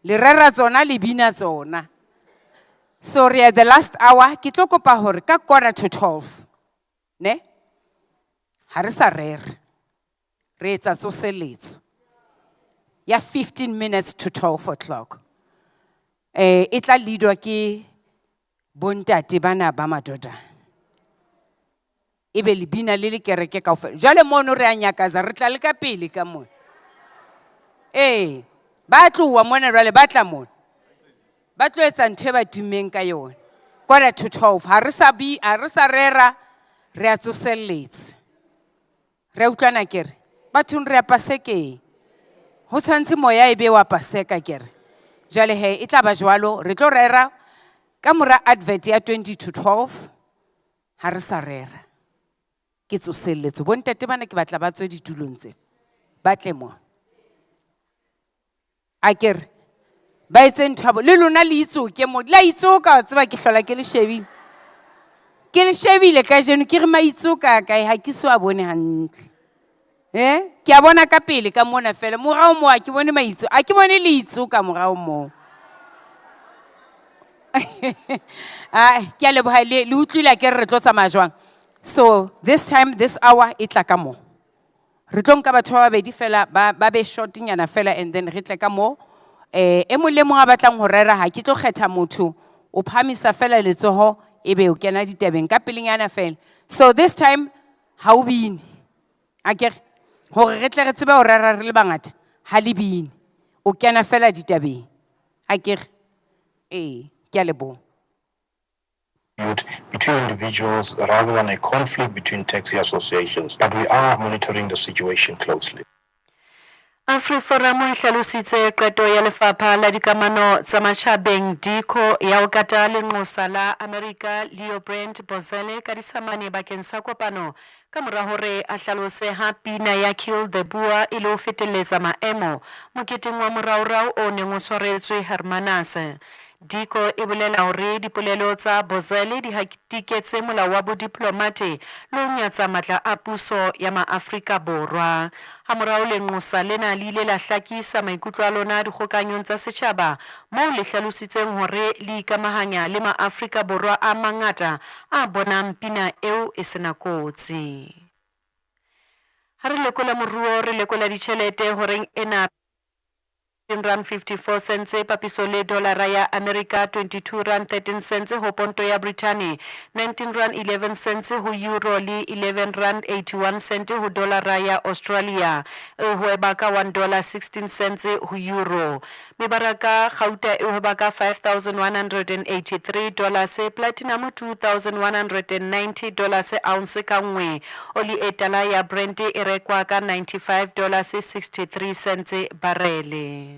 Le rera tsona, le bina tsona. So re at the last hour, ke tlo kopa hore ka quarter to twelve, ne? Ha re sa rera. Re etsa tsoseletso ya 15 minutes to 12 o'clock. E tla leadwa ke bontate bana ba madoda. Ebe le bina le le kereke kaofela. Jwale mono re a nyakaza, re tla le ka pele ka mona. Ba tloha mona jwale, ba tla mona. Ba tlo etsa ntho e ba tummeng ka yona. Quarter to twelve, ha re sa bi, ha re sa rera, re a tsoselletsa. Re a utlwana ke re, bathong re a Pasekeng. Ho tshwantse moya e be wa Paseka ke re. Jwale he, e tla ba jwalo, re tlo rera ka mora advert ya twenty to twelve, ha re sa rera. Ke tsoselletso. Bontate bana ke batla ba tswe ditulong tse. Ba tle mo. A ke re, ba etse ntho ya bo-, le lona le itsoke mo. La itsoka, wa tseba ke hlola ke le shebile. Ke le shebile kajeno, ke re maitsoka a kae, ha ke so a bone hantle. Ke a bona ka pele ka mona fela. Morao moo ha ke bone maitso, ha ke bone le itsoka morao moo. Ah, ke a leboha, le utlwile ha ke re re tlo tsamaya jwang. So this time, this hour, e tla ka mo. Re tlo nka batho ba babedi fela, ba be short-nyana fela, and then re tle ka mo. E mong le mong a batlang ho rera, ha ke tlo kgetha motho, o phahamisa fela letsoho, ebe o kena ditabeng ka pelenyana fela. So this time, Ha o bine. Akere hore re tle re tsebe ho rera re le bangata ha le bine. O kena fela ditabeng. Akere ee, ke a leboha. Between individuals rather than a conflict between taxi associations, but we are monitoring the situation closely. AfriForum e hlalositse qeto ya Lefapha la Dikamano tsa Matjhabeng, DICO, ya ho kata lenqosa la Amerika Leo Brent Bozele ka disamane bakeng sa kopano ka mora hore a hlalose ha pina ya Kill the Boer e le ho fetelletsa maemo moketeng wa moraorao o neng o tshwaretswe Hermanus. DICO e bolela hore dipolelo tsa Bozele di hatiketse molao wa bodiplomate le ho nyatsa matla a puso ya Maafrika Borwa. Hamorao lenqosa lena le ile la hlakisa maikutlo a lona dikgokanyong tsa setjhaba moo le hlalositseng hore le ikamahanya le Maafrika Borwa a mangata a bonang pina eo e sena kotsi. Ha re lekola moruo, re lekola ditjhelete horeng ena. Rand 54 cents papiso le dolara ya Amerika 22 rand 13 cents ho ponto ya Brittany 19 rand 11 cents ho euro le 11 rand 81 cent ho dolara ya Australia e hweba ka 1 dollar 16 cents ho euro. Mebaraka gauta e hweba ka 5183 dollars, platinum 2190 dollars ounce ka nngwe. Oli e tala ya Brent e rekwa ka 95 dollars 63 cents barele.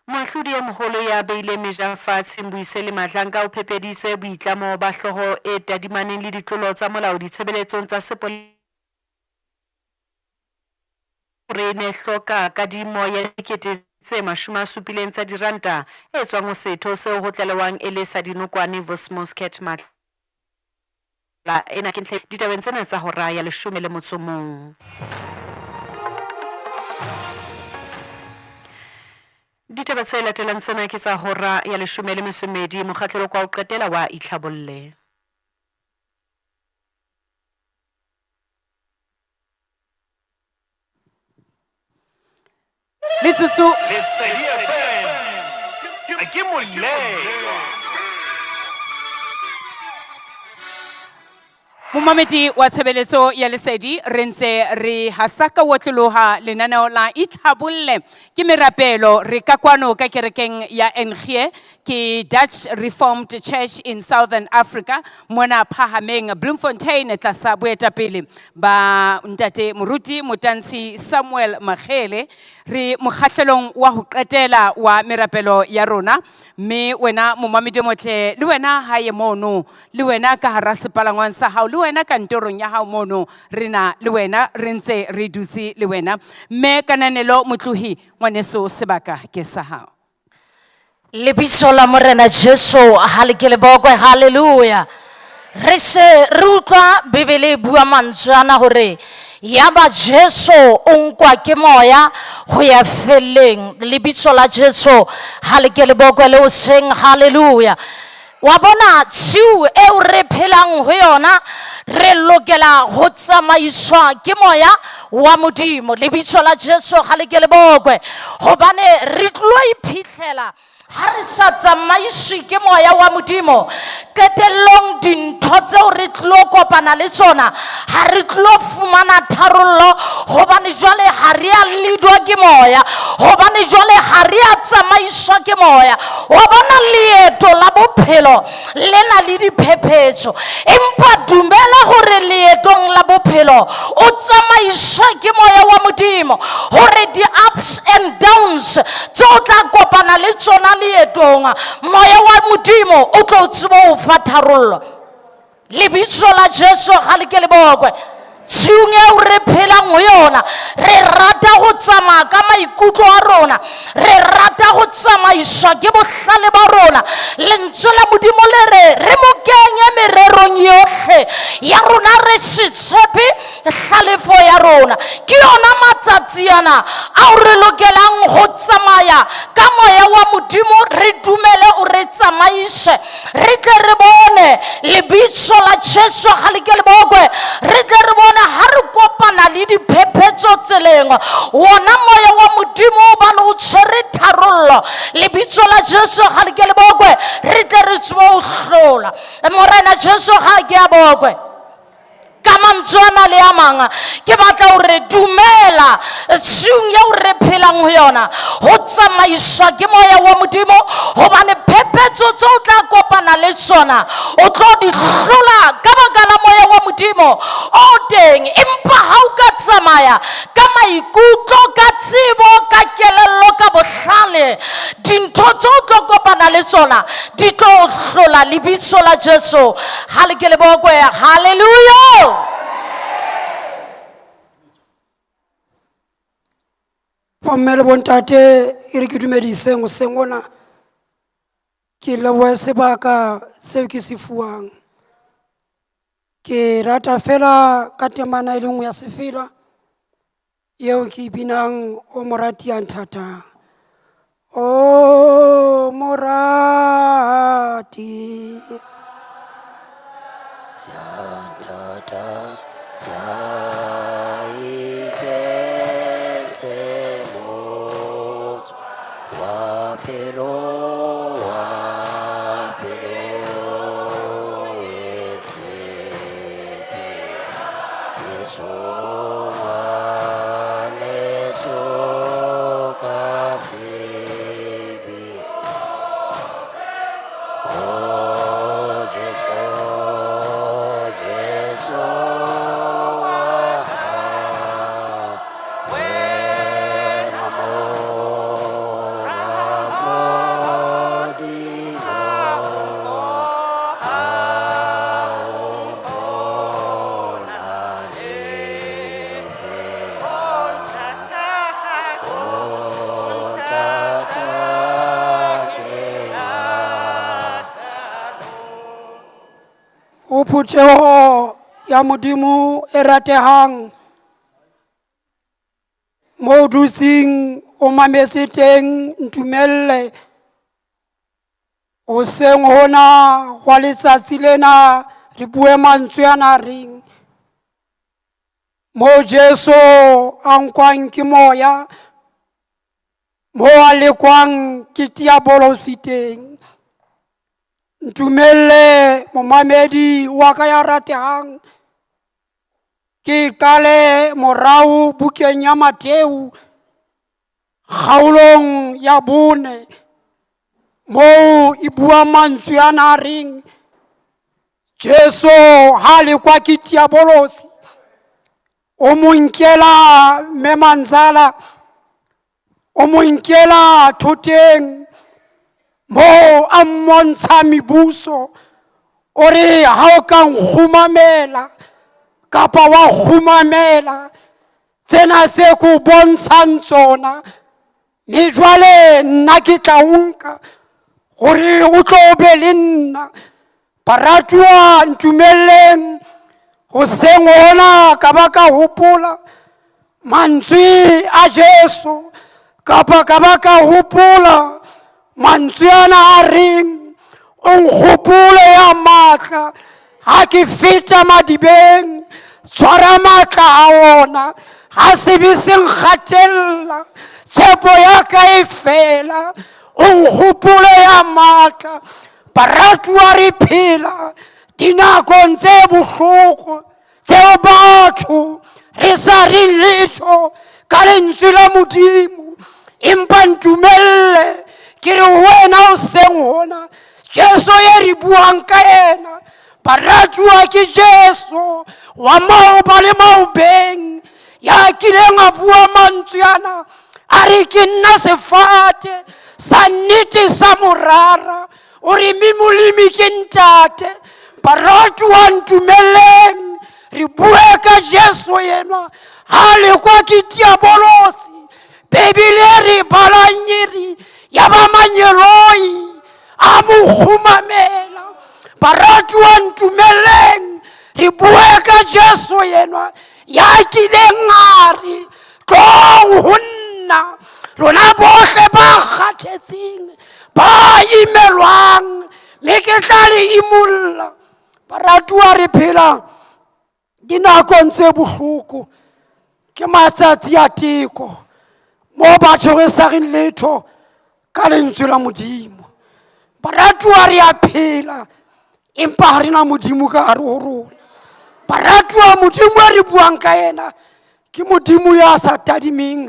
Moahlodi e moholo ya beileng meja fatshe Mbuyiseli Madlanga o phepeditse boitlamo ba hlooho e tadimaneng le ditlolo tsa molao ditshebeletsong tsa sepolesa hore e ne hloka kadimo ya dikete tse 70 tsa diranta e tswang ho setho seo ho tlalewang e le sa dinokwane Vusimuzi Cat Matlala. Ena ke ntlha ditabeng tsena tsa hora ya 11. Ditaba tse latelang tsena ke tsa hora ya 12 mokgahlelo kwa ho qetela wa Itlhabolle. Metsotso. Lesedi FM ke molelwa. Momamedi wa tshebeletso ya Lesedi, re ntse re hasaka otloloha lenaneo la Itlhabolle ke merapelo. Re ka kwano ka kerekeng ya NG ke Dutch Reformed Church in Southern Africa mona Phahameng Bloemfontein tlasa boetapele ba ntate Moruti Motantshi Samuel Makhele. Re mokgahlelong wa ho qetela wa merapelo ya rona, mme wena momamedi o motle, le wena hae mono, le wena ka hara sepalangwang sa hao, le wena kantorong ya hao mono, re na le wena, re ntse re dutse le wena. Mme Kananelo Motlohi, ngwaneso, sebaka ke sa hao. Lebitso la Morena Jesu ha le ke le bokwe, haleluya. Re se re utlwa Bibele e bua mantswe ana hore yaba Jesu o nkwa ke moya ho ya felleng. Lebitso la Jesu ha le ke le bokwe le hoseng, haleluya. Wa bona tshiu eo re phelang ho yona, re lokela ho tsamaiswa ke moya wa Modimo. Lebitso la Jesu ha le ke le bokwe, hobane re tlo iphihlela ha re sa tsamaiswe ke moya wa Modimo. Qetellong dintho tseo re tlo kopana le tsona ha re tlo fumana tharollo, hobane jwale ha re a leadwa ke moya, hobane jwale ha re a tsamaiswa ke moya. Wa bona leeto la bophelo le na le diphephetso, empa dumela hore leetong la bophelo o tsamaiswa ke moya wa Modimo, hore di-ups and downs tse o tla kopana le tsona leetong, moya wa Modimo o tlo tseba ho fa tharollo. Lebitso la Jesu ha le ke le bokwe. Tshiung eo re phelang ho yona, re rata ho tsamaya ka maikutlo a rona, re rata ho tsamaiswa ke bohlale ba rona. Lentswe la Modimo le re re mo kenye mererong yohle ya rona, re se tshepe hlalefo ya rona. Ke yona matsatsi ana ao re lokelang ho tsamaya ka moya wa Modimo, re dumele o re tsamaise, re tle re bone lebitso la Jesu ha le ke le bokwe, re tle re bone ha re kopana le diphephetso tseleng, wona moya wa Modimo hobane o tshwere tharollo. Lebitso la Jesu ha le ke le bokwe, re tle re tsebe ho hlola. Morena Jesu ha ke a bokwe. Ka mantswe ana le a mang, ke batla hore dumela tshiung eo re phelang ho yona, ho tsamaiswa ke moya wa Modimo, hobane phephetso tse o tla kopana le tsona o tlo di hlola ka baka la moya wa Modimo o teng. Empa ha o ka tsamaya ka maikutlo, ka tsebo, ka kelello, ka bohlale, dintho tse o tlo kopana le tsona di tlo hlola. Lebitso la Jesu ha le ke le bokwe. Haleluya. Bomme le bontate, e re ke dumediseng hoseng hona. Ke lebohe sebaka seo ke se fuwang. Ke rata fela ka temana e le nngwe ya sefela eo ke e binang, o morati ya nthatang. O morati Ya nthatang, ya ikentse motho wa pelo, wa pelo e tshepe. Leso ngwaneso ka sebe. Oh, Jesu, Jesu wa hao, wena mora Modimo, ha o mpona lefela. O ntata ke O phutheho ya Modimo e ratehang, mo o dutseng o mametse teng, ntumelle hoseng hona hwa letsatsi lena re bue mantswe ana a reng mo Jesu a nkwang ke moya, mo a lekwang ke diabolosi teng. Ntumelle momamedi wa ka ya ratehang, ke qale morao bukeng ya Mattheu kgaolong ya 4, moo e bua mantswe ana a reng Jesu ha lekwa ke diabolosi, o mo nkela mme Manzala, o mo nkela thoteng moo a mmontsha mebuso, o re ha o ka nkgumamela kapa wa kgumamela tsena tse ko bontshang tsona, mme jwale nna ke tla o nka hore o tlo be le nna. Baratuwa, ntumelleng hoseng hona ka ba ka hopola mantswe a Jesu, kapa ka ba ka hopola mantswe ana a reng o nkgopole ya matla ha ke feta madibeng, tshwara matla a ona, ha sebe se nkgatella, tshepo ya ka e fela, o nkgopole ya matla. Baratuwa, re phela dinakong tse bohloko tseo batho re sa reng letho ka lentswe la Modimo, empa ntumelle ke re ho wena hoseng hona, Jesu e re buang ka yena, baratuwa, ke Jesu wa maoba le maobeng, ya kileng a bua mantswe ana a re ke nna sefate sa nnete sa morara, o re mme molemi ke ntate. Baratuwa, ntumelleng re bue ka Jesu enwa ha lekwa ke diabolosi. Bebele e re balang e re ya ba manyeloi a mo kgumamela. Baratuwa, ntumelleng re bue ka Jesu enwa ya kileng a re tlong ho nna lona bohle ba kgathetseng ba imelwang, mme ke tla le imulla. Baratuwa, re phela dinakong tse bohloko, ke matsatsi a teko mo batho re sa reng letho ka lentswe la Modimo. Baratuwa, re a phela empa ha re na Modimo ka hare ho rona. Baratuwa, Modimo e re buang ka yena ke Modimo ya sa tadimeng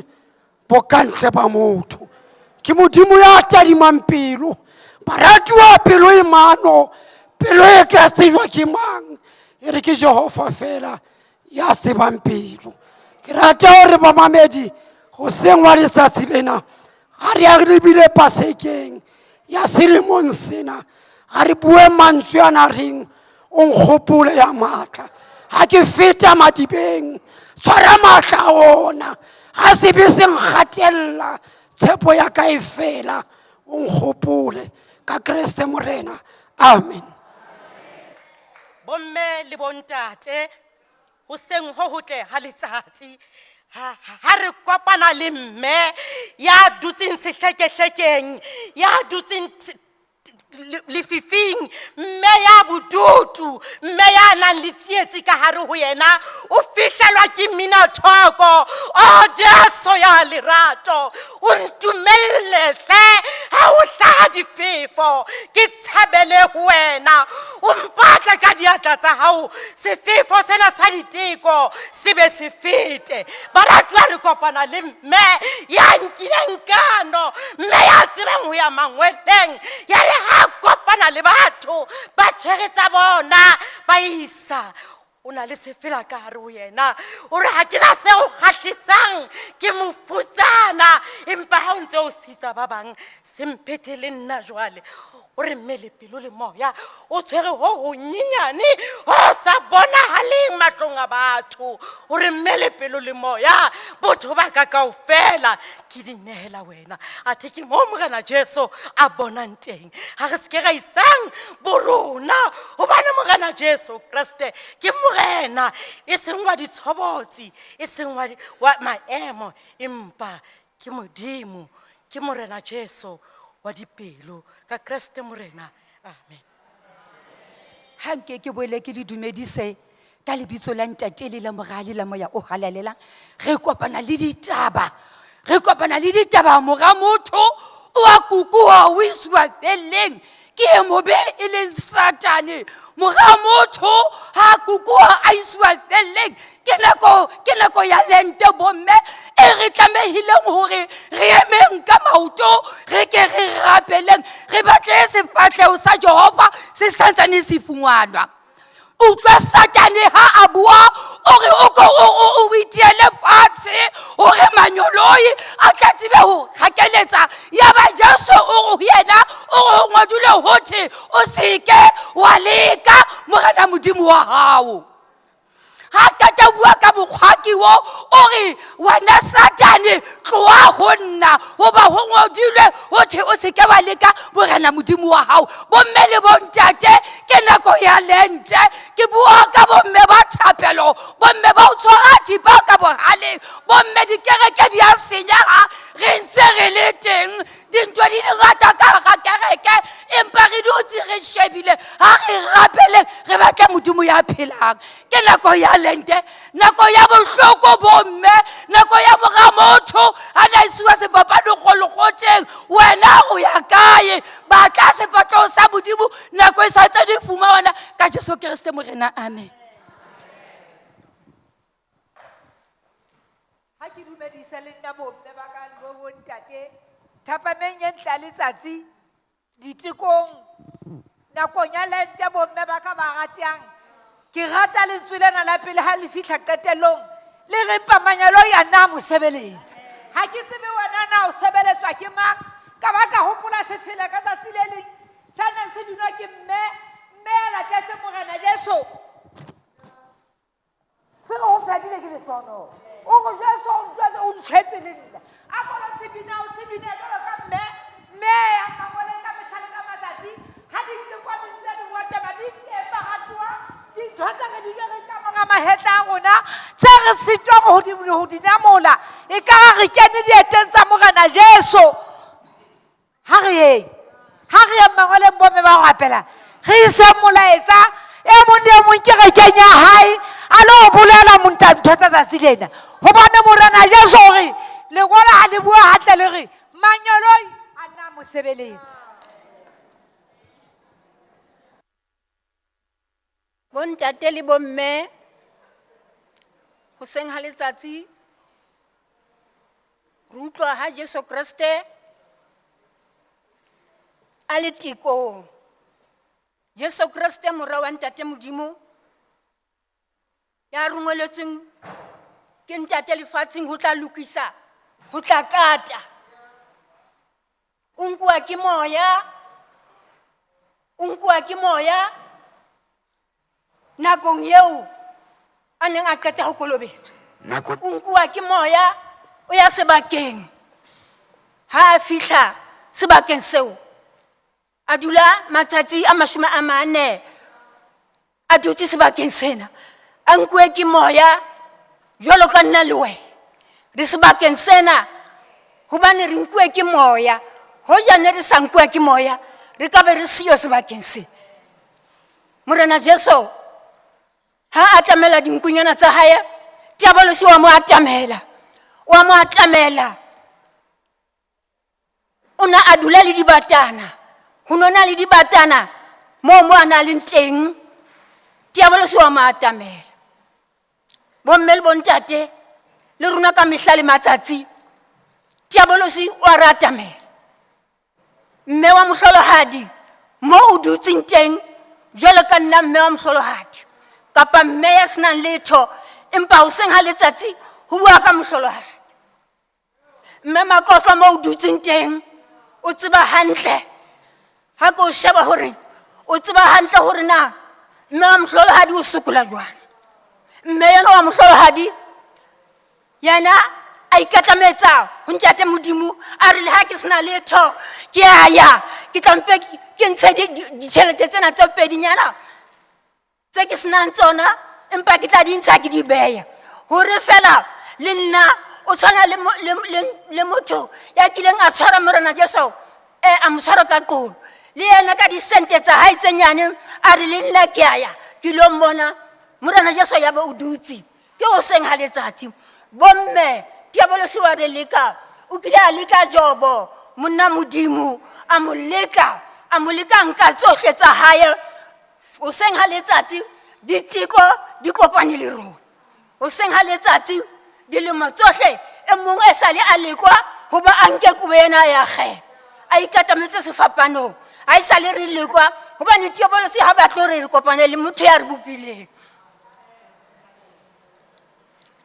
bokantle ba motho, ke Modimo ya tadimang pelo. Baratuwa, pelo e mano, pelo e ka tsejwa ke mang? E re ke Jehova fela ya tsebang pelo. Ke rata hore bamamedi hoseng wa letsatsi lena ha re ya re lebile Pasekeng ya selemong sena, ha re bue mantswe ana a reng o nkgopole ya matla. Ha ke feta madibeng, tshwara matla a ona. Ha sebe se nkgatella, tshepo ya ka e fela, o nkgopole ka Kreste Morena. Amen. Bomme le bontate, hoseng ho hotle ha letsatsi, ha re kopana le mme ya dutseng sehlekehlekeng, ya dutseng lefifing, mme ya bodutu, mme ya nang le tsietsi ka hare ho yena, o fihlelwa ke mmina thoko. O Jesu ya lerato, o ntumelle hle ha o hlaha difefo, ke tshabele ho wena, o mpatle ka diatla tsa hao, sefefo sena sa diteko se be se fete. Baratuwa, re kopana le mme ya nkileng kano, mme ya tsebang ho ya mangweleng, ya re ha kopana le batho ba tshwere tsa bona ba isa, o na le sefela ka hare ho yena, o re ha ke na se o kgahlisang, ke mofutsana, empa ha o ntse o sitsa ba bang, se mphete le nna jwale. O re mme le pelo le moya o tshwere ho honyenyane ho sa bonahaleng matlong a batho. O re mme le pelo le moya, botho ba ka kaofela ke di nehela wena. Athe ke moo Morena Jesu a bonang teng. Ha re se ke ra isang borona, hobane Morena Jesu Kreste ke Morena, e seng wa ditshobotsi, e seng wa maemo, empa ke Modimo, ke Morena Jesu wa dipelo, ka Kreste Morena. Amen. Ha nke ke boele ke le dumedise ka lebitso la Ntate le la Mora le la Moya o Halalelang. Re kopana le ditaba, re kopana le ditaba, mora motho o a kukuwa, o isiwa felleng ke e mobe e leng Satane. Mora motho ha kukuwa a isiwa felleng, ke nako ya lente bomme e re tlamehileng hore re emeng ka maoto, re ke re rapeleng, re batle sefahleho sa Jehova se santsane se fungwanwa. Utlwa Satane ha a bua, o re o ko o itiele fatshe hore manyoloi a tla tsebe ho hakeletsa. Ya ba Jesu o re ho yena, o re ho ngodilwe ho thwe, o seke wa leka Morena Modimo wa hao. Ha qeta bua ka mokgwa ke wo, o re wena Satane tloha ho nna, hoba ho ngodilwe ho thwe o seke wa leka Morena Modimo wa hao. Bomme le bontate, ke nako ya lente. Ke bua ka bomme ba thapelo, bomme ba o tshwara thipa ka bohaleng, bomme dikereke di a senyeha, re ntse re le teng, dintho di ngata ka hara kereke, empa re dutse re shebile. Ha re rapeleng, re batle Modimo ya phelang. Ke nako ya lente, nako ya bohloko bomme, nako ya mora motho a na isiwa sefapano kgolokgoteng. Wena o ya kae? Batla sefahleho sa Modimo nako e sa ntse di fumana ka Jesu Kreste Morena. Amen. Ha ke dumedise le nna bomme ba ka le bontate, thapameng e ntle ya letsatsi, ditekong, nakong ya lente bomme ba ka ba ratang. Ke rata lentswe lena la pele ha le fihla qetellong, le re mpa manyaloi a nna a mo sebeletsa. Ha ke tsebe wena na o sebeletswa ke mang, ka ba ka hopola sefela ka tsatsi le leng sa neng se binwa ke mme, mme ya latetse Morena Jesu. Se re ho fedile ke lehlohonolo. O re Jesu o ntjwetse, o ntjhwetse le nna. A kolo se bina, o se bina jwalo ka mme, mme ya mangoleng ka mehla le ka matsatsi. Ha diteko di ntse di ngotema, di teng baratuwa, dintho tse re di jereng ka mora mahetla a rona, tse re sitwang ho di namola, ekare re kene dieteng tsa Morena Jesu. Ha re yeng, ha re yeng mangoleng bomme ba ho rapela, re ise molaetsa e mong le e mong kerekeng ya hae, a lo bolela monta ntho tsa tsatsi lena. Hobane Morena Jesu o re, lengolo ha le bua hantle le re, manyoloi a nna mo sebeletsa. Bontate le bomme, Hoseng ha letsatsi re utlwa ha Jesu Kreste a le tekong. Jesu Kreste mora wa Ntate Modimo ya rongweletsweng ke Ntate lefatsheng ho tla lokisa, ho tla kata. O nkuwa ke moya, o nkuwa ke moya nakong eo a neng a qeta ho kolobetswa. Nako O nkuwa ke moya, o ya sebakeng. Ha a fihla sebakeng seo, a dula matsatsi a 40 a dutse sebakeng sena. A nkuwe ke moya jwalo ka nna le wena. Re sebakeng sena hobane re nkuwe ke moya. Hoja ne re sa nkuwa ke moya, re ka be re siyo sebakeng se. Morena Jesu ha a atamela dinkunyana tsa hae, diabolosi wa mo atamela, wa mo atamela. O na a dula le dibatana, ho nona le dibatana moo mo a na leng teng, diabolosi wa mo atamela. Bomme le bontate le rona ka mehla le matsatsi, diabolosi wa re atamela. Mme wa mohlolohadi mo o dutseng teng jwalo ka nna mme wa mohlolohadi kapa mme ya senang letho, empa hoseng ha letsatsi ho bua ka mohlolohadi. Mme Makofa mo o dutseng teng o tseba hantle, ha ke o sheba hore o tseba hantle hore na mme wa mohlolohadi o sokola jwang. Mme yena wa mohlolohadi yena a ikatlametsa ho Ntate Modimo, a re le ha ke sena letho ke a ya, ke tla mpe ke ntshe ditjhelete tsena tse pedinyana tse ke senang tsona, empa ke tla di ntsha ke di beya hore fela le nna o tshwana le motho ya kileng a tshwara Morena Jesu, a mo tshwara ka qolo le yena ka disente tsa hae tse nyane, a re le nna ke a ya ke lo mmona Morena Jesu, ya ba o dutse. Ke hoseng ha letsatsi. Bomme diabolosi wa re leka, o kile a leka Jobo monna Modimo, a mo leka, a mo leka nka tsohle tsa hae. Hoseng ha letsatsi diteko di kopane le rona. Hoseng ha letsatsi dilemo tsohle e mong e sale a lekwa hoba a nke kobo ena ya kgele, a ikatametse sefapanong. Ha e sale re lekwa hobane diabolosi ha batle hore re kopane le motho ya re bopileng.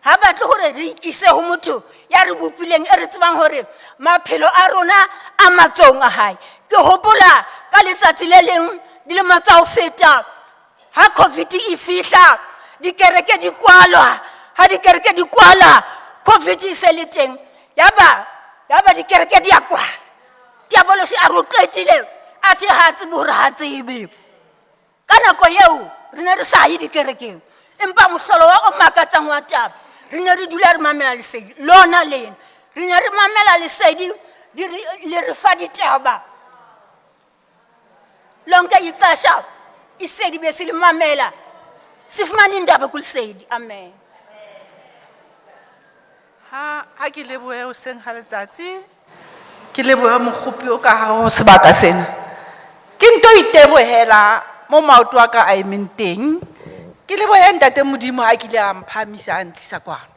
Ha batle hore re ikise ho motho ya re bopileng, e re tsebang hore maphelo a rona a matsohong a hae. Ke hopola ka letsatsi le leng dilemo tsa ho feta ha COVID e fihla, dikereke di kwalwa. Ha dikereke di kwalwa, COVID e se le teng, yaba dikereke di a kwala. Diabolosi a re o qetile, a the ha tsebe hore ha tsebe. Ka nako eo re ne re sa ye dikerekeng, empa mohlolo wa o makatsang wa taba, re ne re dula re mamela lesedi lona lena. Re ne re mamela lesedi, le re fa ditaba. Lonke ixesha isedi besilimamela, sifumane indaba kulisedi. Amen. Ha ke lebohe hoseng ha letsatsi, ke lebohe mokgopi o ka hare ho sebaka sena. Ke nto itebohela mo maoto a ka a emeng teng. Ke lebohe Ntate Modimo ha kile a mphahamisa a ntlisa kwano.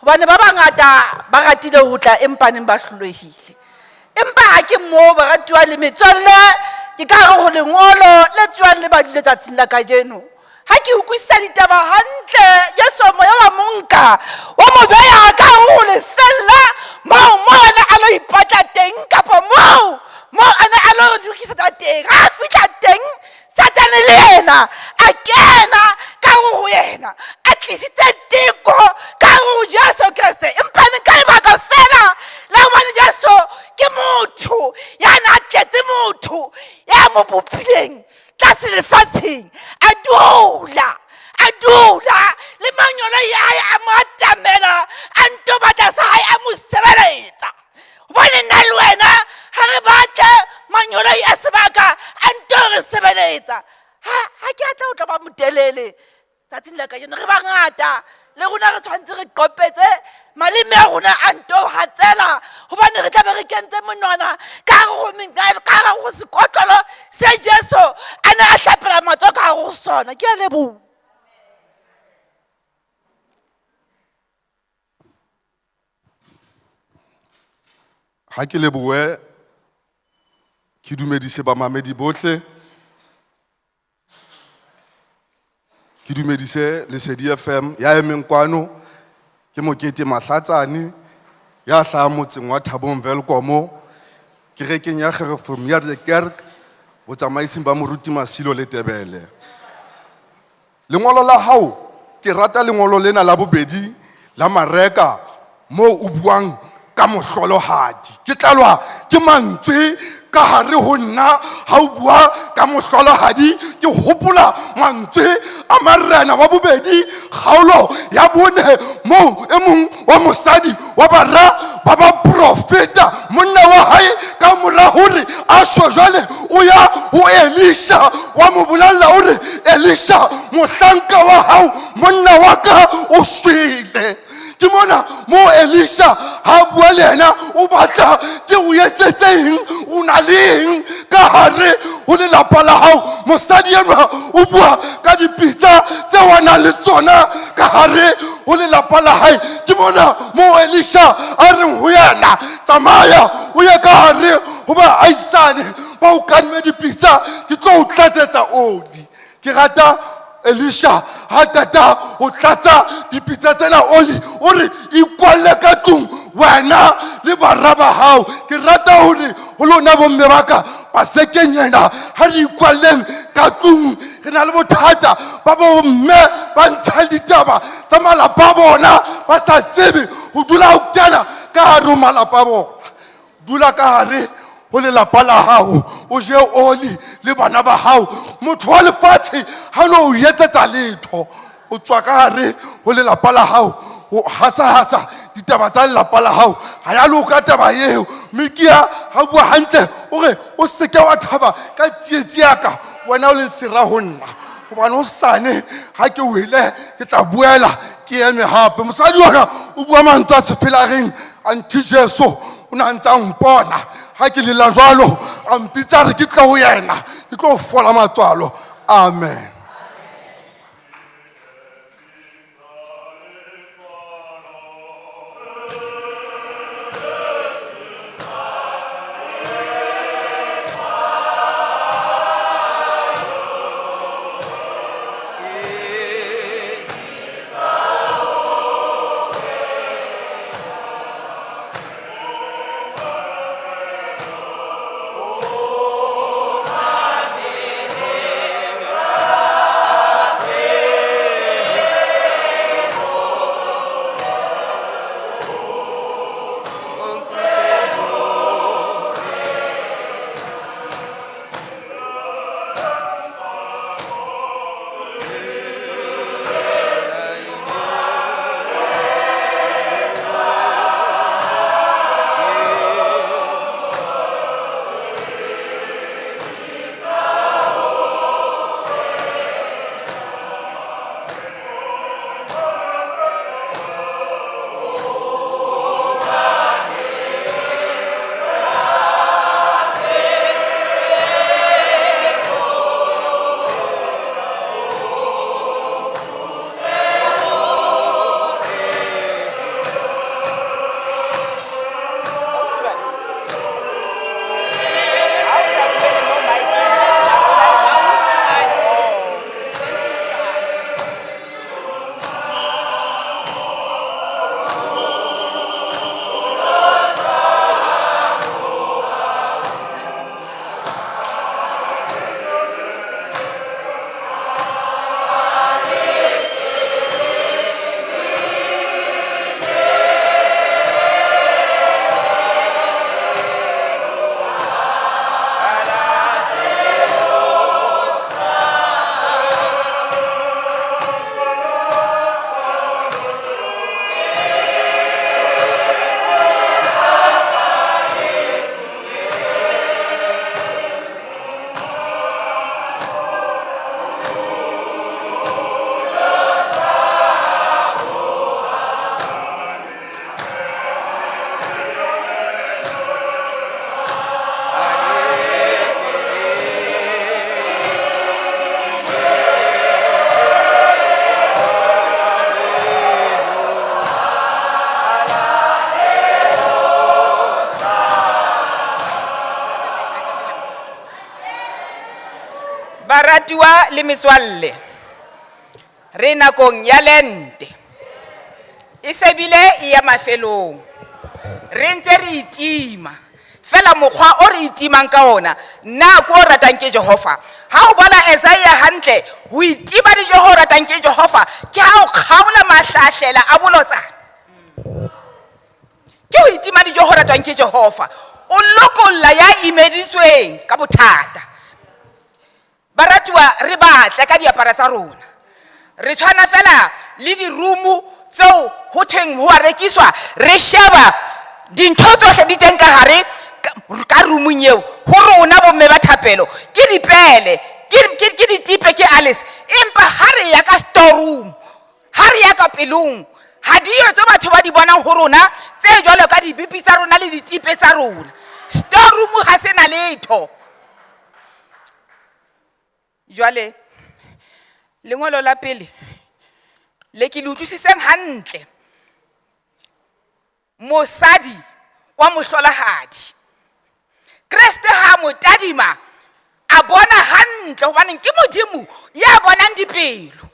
Hobane ba bangata ba ratile ho tla empa neng ba hlolehile. Empa ha ke moo baratuwa le metswalle, ke ka hare ho lengolo le tswang le badile tsatsing la kajeno. Ha ke utlwisisa ditaba hantle, Jesu moya wa mo nka, wa mo beha ka hare ho lefeella moo mo a ne a lo ipatla teng, kapa moo a ne a lo lokisetsa teng. Ha a fihla teng, Satane le yena a kena ka hare ho yena, a tlisitse teko ka hare ho Jesu Kreste. Empa ne ka lebaka fela la hobane Jesu ke motho ya na tletse motho ya mo bopileng tlase lefatsheng, a dula, a dula le manyolo ya hae a mo atamela, a nto batla sa hae a mo sebeletsa. Hobane nna le wena ha re batle manyolo a sebaka a nto re sebeletsa. Ha ke a tla ho tla ba motelele tsatsing la kajeno, re bangata le rona re tshwanetse re qopetse maleme a rona a nto hatsela, hobane re tlabe re kentse monwana ka hare ho ka hare ho sekotlolo se Jesu a ne a hlapela matsoho ka hare ho sona. Ke a leboha. Ha ke lebohe ke dumedise bamamedi bohle. Ke dumedise Lesedi FM ya emeng kwano ke Mokete Mahlatsane ya hlahang motseng wa Thabong Welkom kerekeng ya Gereformeerde Kerk botsamaising ba Moruti Masilo le Tebele. Lengolo la hao ke rata lengolo lena la bobedi la Mareka moo o buang ka mohlolohadi. Ke tlalwa ke mantswe ka hare ho nna ha o bua ka mohlolohadi, ke hopola mantswe a Marena wa bobedi kgaolo ya bone moo e mong wa mosadi wa bara ba baprofeta monna wa hae ka mora hore a shwe jwale o ya ho Elisha wa mo bolella o re Elisha mohlanka wa hao monna wa ka o shwele. Ke mona mo Elisha ha bua le yena o batla ke o etsetse eng, o na le eng ka hare ho lelapa la hao. Mosadi enwa o bua ka dipitsa tseo a nang le tsona ka hare ho lelapa la hae. Ke mona mo Elisha a reng ho yena tsamaya o ye ka hare ho baahisane ba o kadime dipitsa ke tlo o tlatsetsa oli. Ke rata Elisha ha qeta ho tlatsa dipitsa tsena oli o re ikwalle ka tlung wena le bara ba hao. Ke rata hore ho lona bomme ba ka pasekeng ena ha re ikwalleng ka tlung, re na le bothata ba bomme ba ntshang ditaba tsa malapa a bona ba sa tsebe ho dula ho kena ka hare ho malapa a bona. Dula ka hare ho lelapa la hao, o je oli le bana ba hao. Motho wa lefatshe ha no o etsetsa letho, o tswa ka hare ho lelapa la hao, o hasahasa ditaba tsa lelapa la hao. Ha ya loka taba eo. Mikia ha bua hantle o re o seke wa thaba ka tsietsi ya ka, wena o leng sera ho nna, hobane hosane ha ke wele ke tla boela ke eme hape. Mosadi ona o bua mantswe a sefelareng a nthe Jesu o ne a ntse a mpona ha ke lela jwalo, a mpitsa a re ke tle ho yena ke tlo fola matswalo. Amen. Baratuwa le metswalle, re nakong ya Lente. E se bile e ya mafelong. Re ntse re itima. Fela mokgwa o re itimang ka ona, nna ko o ratang ke Jehova. Ha o bala Isaiah hantle, ho itima dijo ho ratang ke Jehova, ke ha o kgaola mahlahlela a bolotsana. Ke ho itima dijo ho ratwang ke Jehova. O lokolla ya imeditsweng ka bothata. Baratuwa, re batle ka diaparo tsa rona. Re tshwana fela le di-room tseo ho thweng ho a rekiswa, re sheba dintho tsohle di teng ka hare ka roomong eo. Ho rona bomme ba thapelo ke dipele, ke ditipe, ke Alice. Empa ha re ya ka storeroom, ha re ya ka pelong, ha diyo tse batho ba di bonang ho rona tse jwalo ka dibipi tsa rona le ditipe tsa rona. Storeroom ha se na letho. Jwale lengolo la pele le ke le utlwisiseng hantle, mosadi wa mohlolahadi, Kreste ha mo tadima a bona hantle, hobaneng ke Modimo ya bonang dipelo.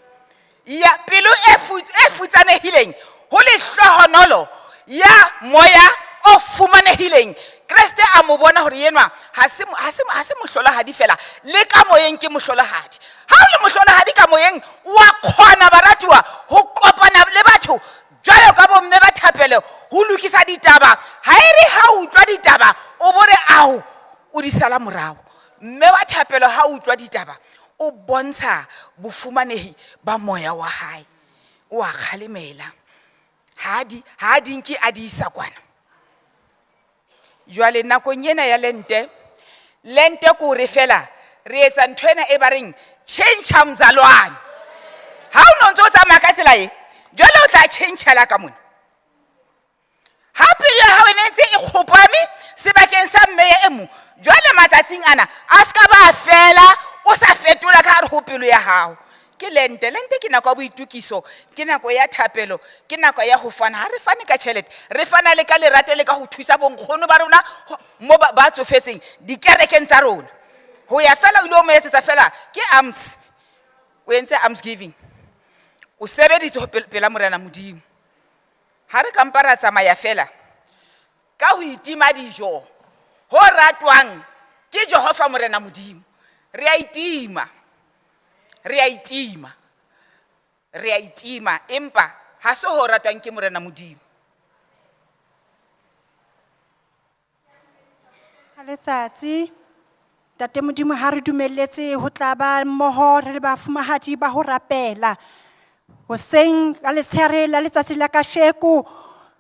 Ya pelo e futsanehileng ho lehlohonolo ya moya o fumanehileng. Kreste a mo bona hore yenwa ha se mohlolahadi fela, le ka moyeng ke mohlolahadi. Ha o le mohlolahadi ka moyeng, wa kgona baratuwa ho kopana le batho jwalo ka bomme ba thapelo ho lokisa ditaba. Ha e re ha o utlwa ditaba o bone ao o di sala morao. Mme wa thapelo ha o utlwa ditaba o bontsha bofumanehi ba moya wa hae, o a kgalemela, ha di nke a di isa kwana. Jwale nakong ena ya Lente, Lente ke hore fela re etsa ntho ena e ba reng tjhentjha mzalwane. Ha o no ntso o tsamaya ka tsela e, jwale o tla tjhentjhela ka mona. Ha pelo ya hao e ne ntse e kgopame sebakeng sa mme e mong, jwale matsatsing ana a ska ba fela o sa fetola ka hare ho pelo ya hao. Ke Lente. Lente ke nako ya boitokiso, ke nako ya thapelo, ke nako ya ho fana. Ha re fane ka tjhelete, re fana le ka lerato le ka ho thusa bonkgono ba rona mo ba tsofetseng dikerekeng tsa rona. Ho ya fela o ile o mo etsetsa fela ke alms. O entse alms giving. O sebeditse ho pela Morena Modimo. Ha re ka mpa ra tsamaya fela ka ho itima dijo ho ratwang ke Jehova Morena Modimo. Re a itima. Re a itima. Re a itima, empa ha se ho ratwang ke Morena Modimo. Ha letsatsi, Ntate Modimo ha re dumelletse ho tla ba mmoho re le bafumahadi ba ho rapela. Hoseng ka letshehare la letsatsi la kasheko,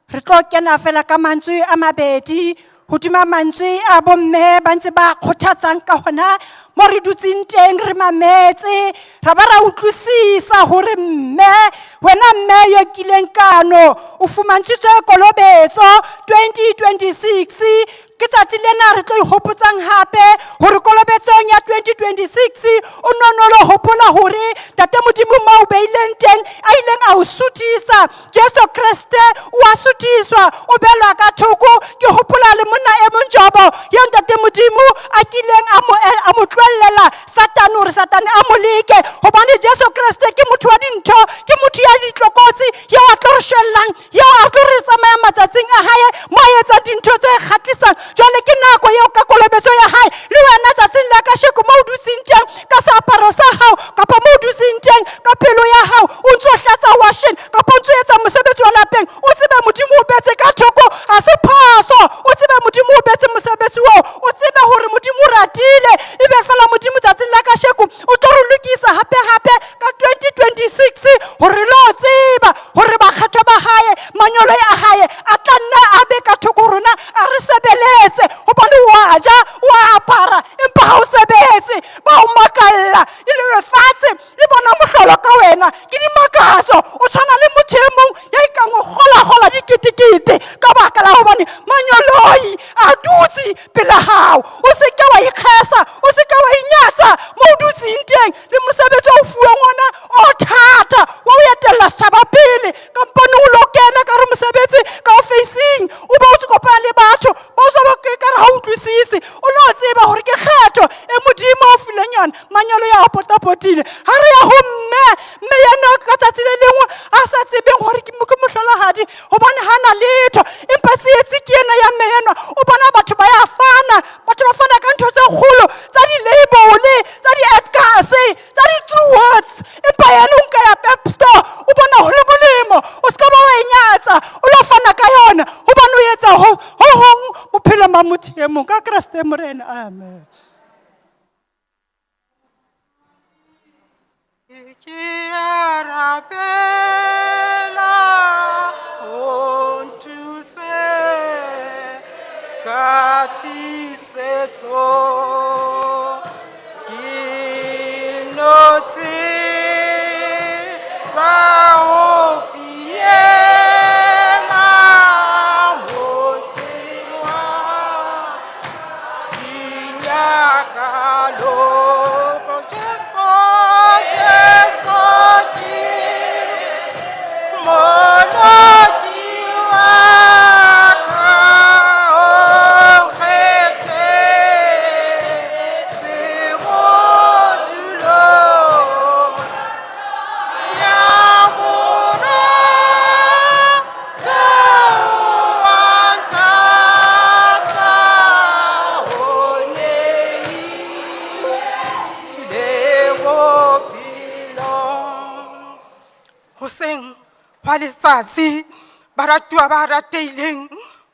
re tlo kena fela ka mantswe a mabedi, hodima mantswe a bomme ba ntse ba kgothatsang ka hona mo re dutseng teng re mametse, ra ba ra utlwisisa hore mme, wena mme yo kileng kano, o fumantshitswe kolobetso 2026. Ke tsatsi lena re tlo ihopotsang hape hore kolobetsong ya 2026 o nonolo hopola hore Ntate Modimo mo o beileng teng a ileng a o suthisa, Jesu Kreste o a suthiswa, o belwa ka thoko. Ke hopola le monna e mong Jobo, eo Ntate Modimo a kileng a mo tlohellela Satane hore Satane a mo leke, hobane Jesu Kreste ke motho wa dintho, ke motho ya ditlokotsi, eo a tlo re shwellang, eo a tlo re tsamayang matsatsing a hae mo a etsang dintho tse kgahlisang. Jwale ke nako eo ka kolobetso ya hae, le wena tsatsing la kasheko mo o dutseng teng ka seaparo sa hao, kapa mo o dutseng teng ka pelo ya hao, o ntso hlatsa washeng kapa o ntso etsa mosebetsi wa lapeng, o tsebe Modimo o betse ka thoko, ha se phoso. O tsebe Modimo o betse mosebetsi oo, o tsebe hore Modimo o ratile. Ebe fela Modimo tsatsing la kasheko o tlo re lokisa hape hape ka 2026 hore lo tseba hore bakgethwa ba hae, manyolo a hae a tla nna a be ka thoko ho rona, a re sebeletse. Hobane o a ja, o a apara, empa ha o sebetse, ba o makalla. E le lefatshe le bona mohlolo ka wena, ke dimakatso. O tshwana le motho e mong ya ikang o kgola-kgola diketekete ka baka la hobane manyoloi a dutse pela hao. O seke wa ikgesa, o seke wa inyatsa mo o dutseng teng, le mosebetsi o fuweng ona o thata wa ho etella setjhaba pele. Kampane o lo kena ka hare mosebetsi ka ofising, o be o tse kopana le batho ba o sa ba ke kare ha o utlwisise, o lo tseba hore ke kgetho e Modimo o fileng yona. Manyolo ya o pota. Rapela o nthuse ka tiisetso. Ke no tseba ho finyella motseng wa dinyakallo. Jesu, Jesu ke Moloki wa ka, o nkgethetse bodulo. Ke a mo rata, o a nthata, o neile bophelo. Hoseng hwa letsatsi baratuwa ba ratehileng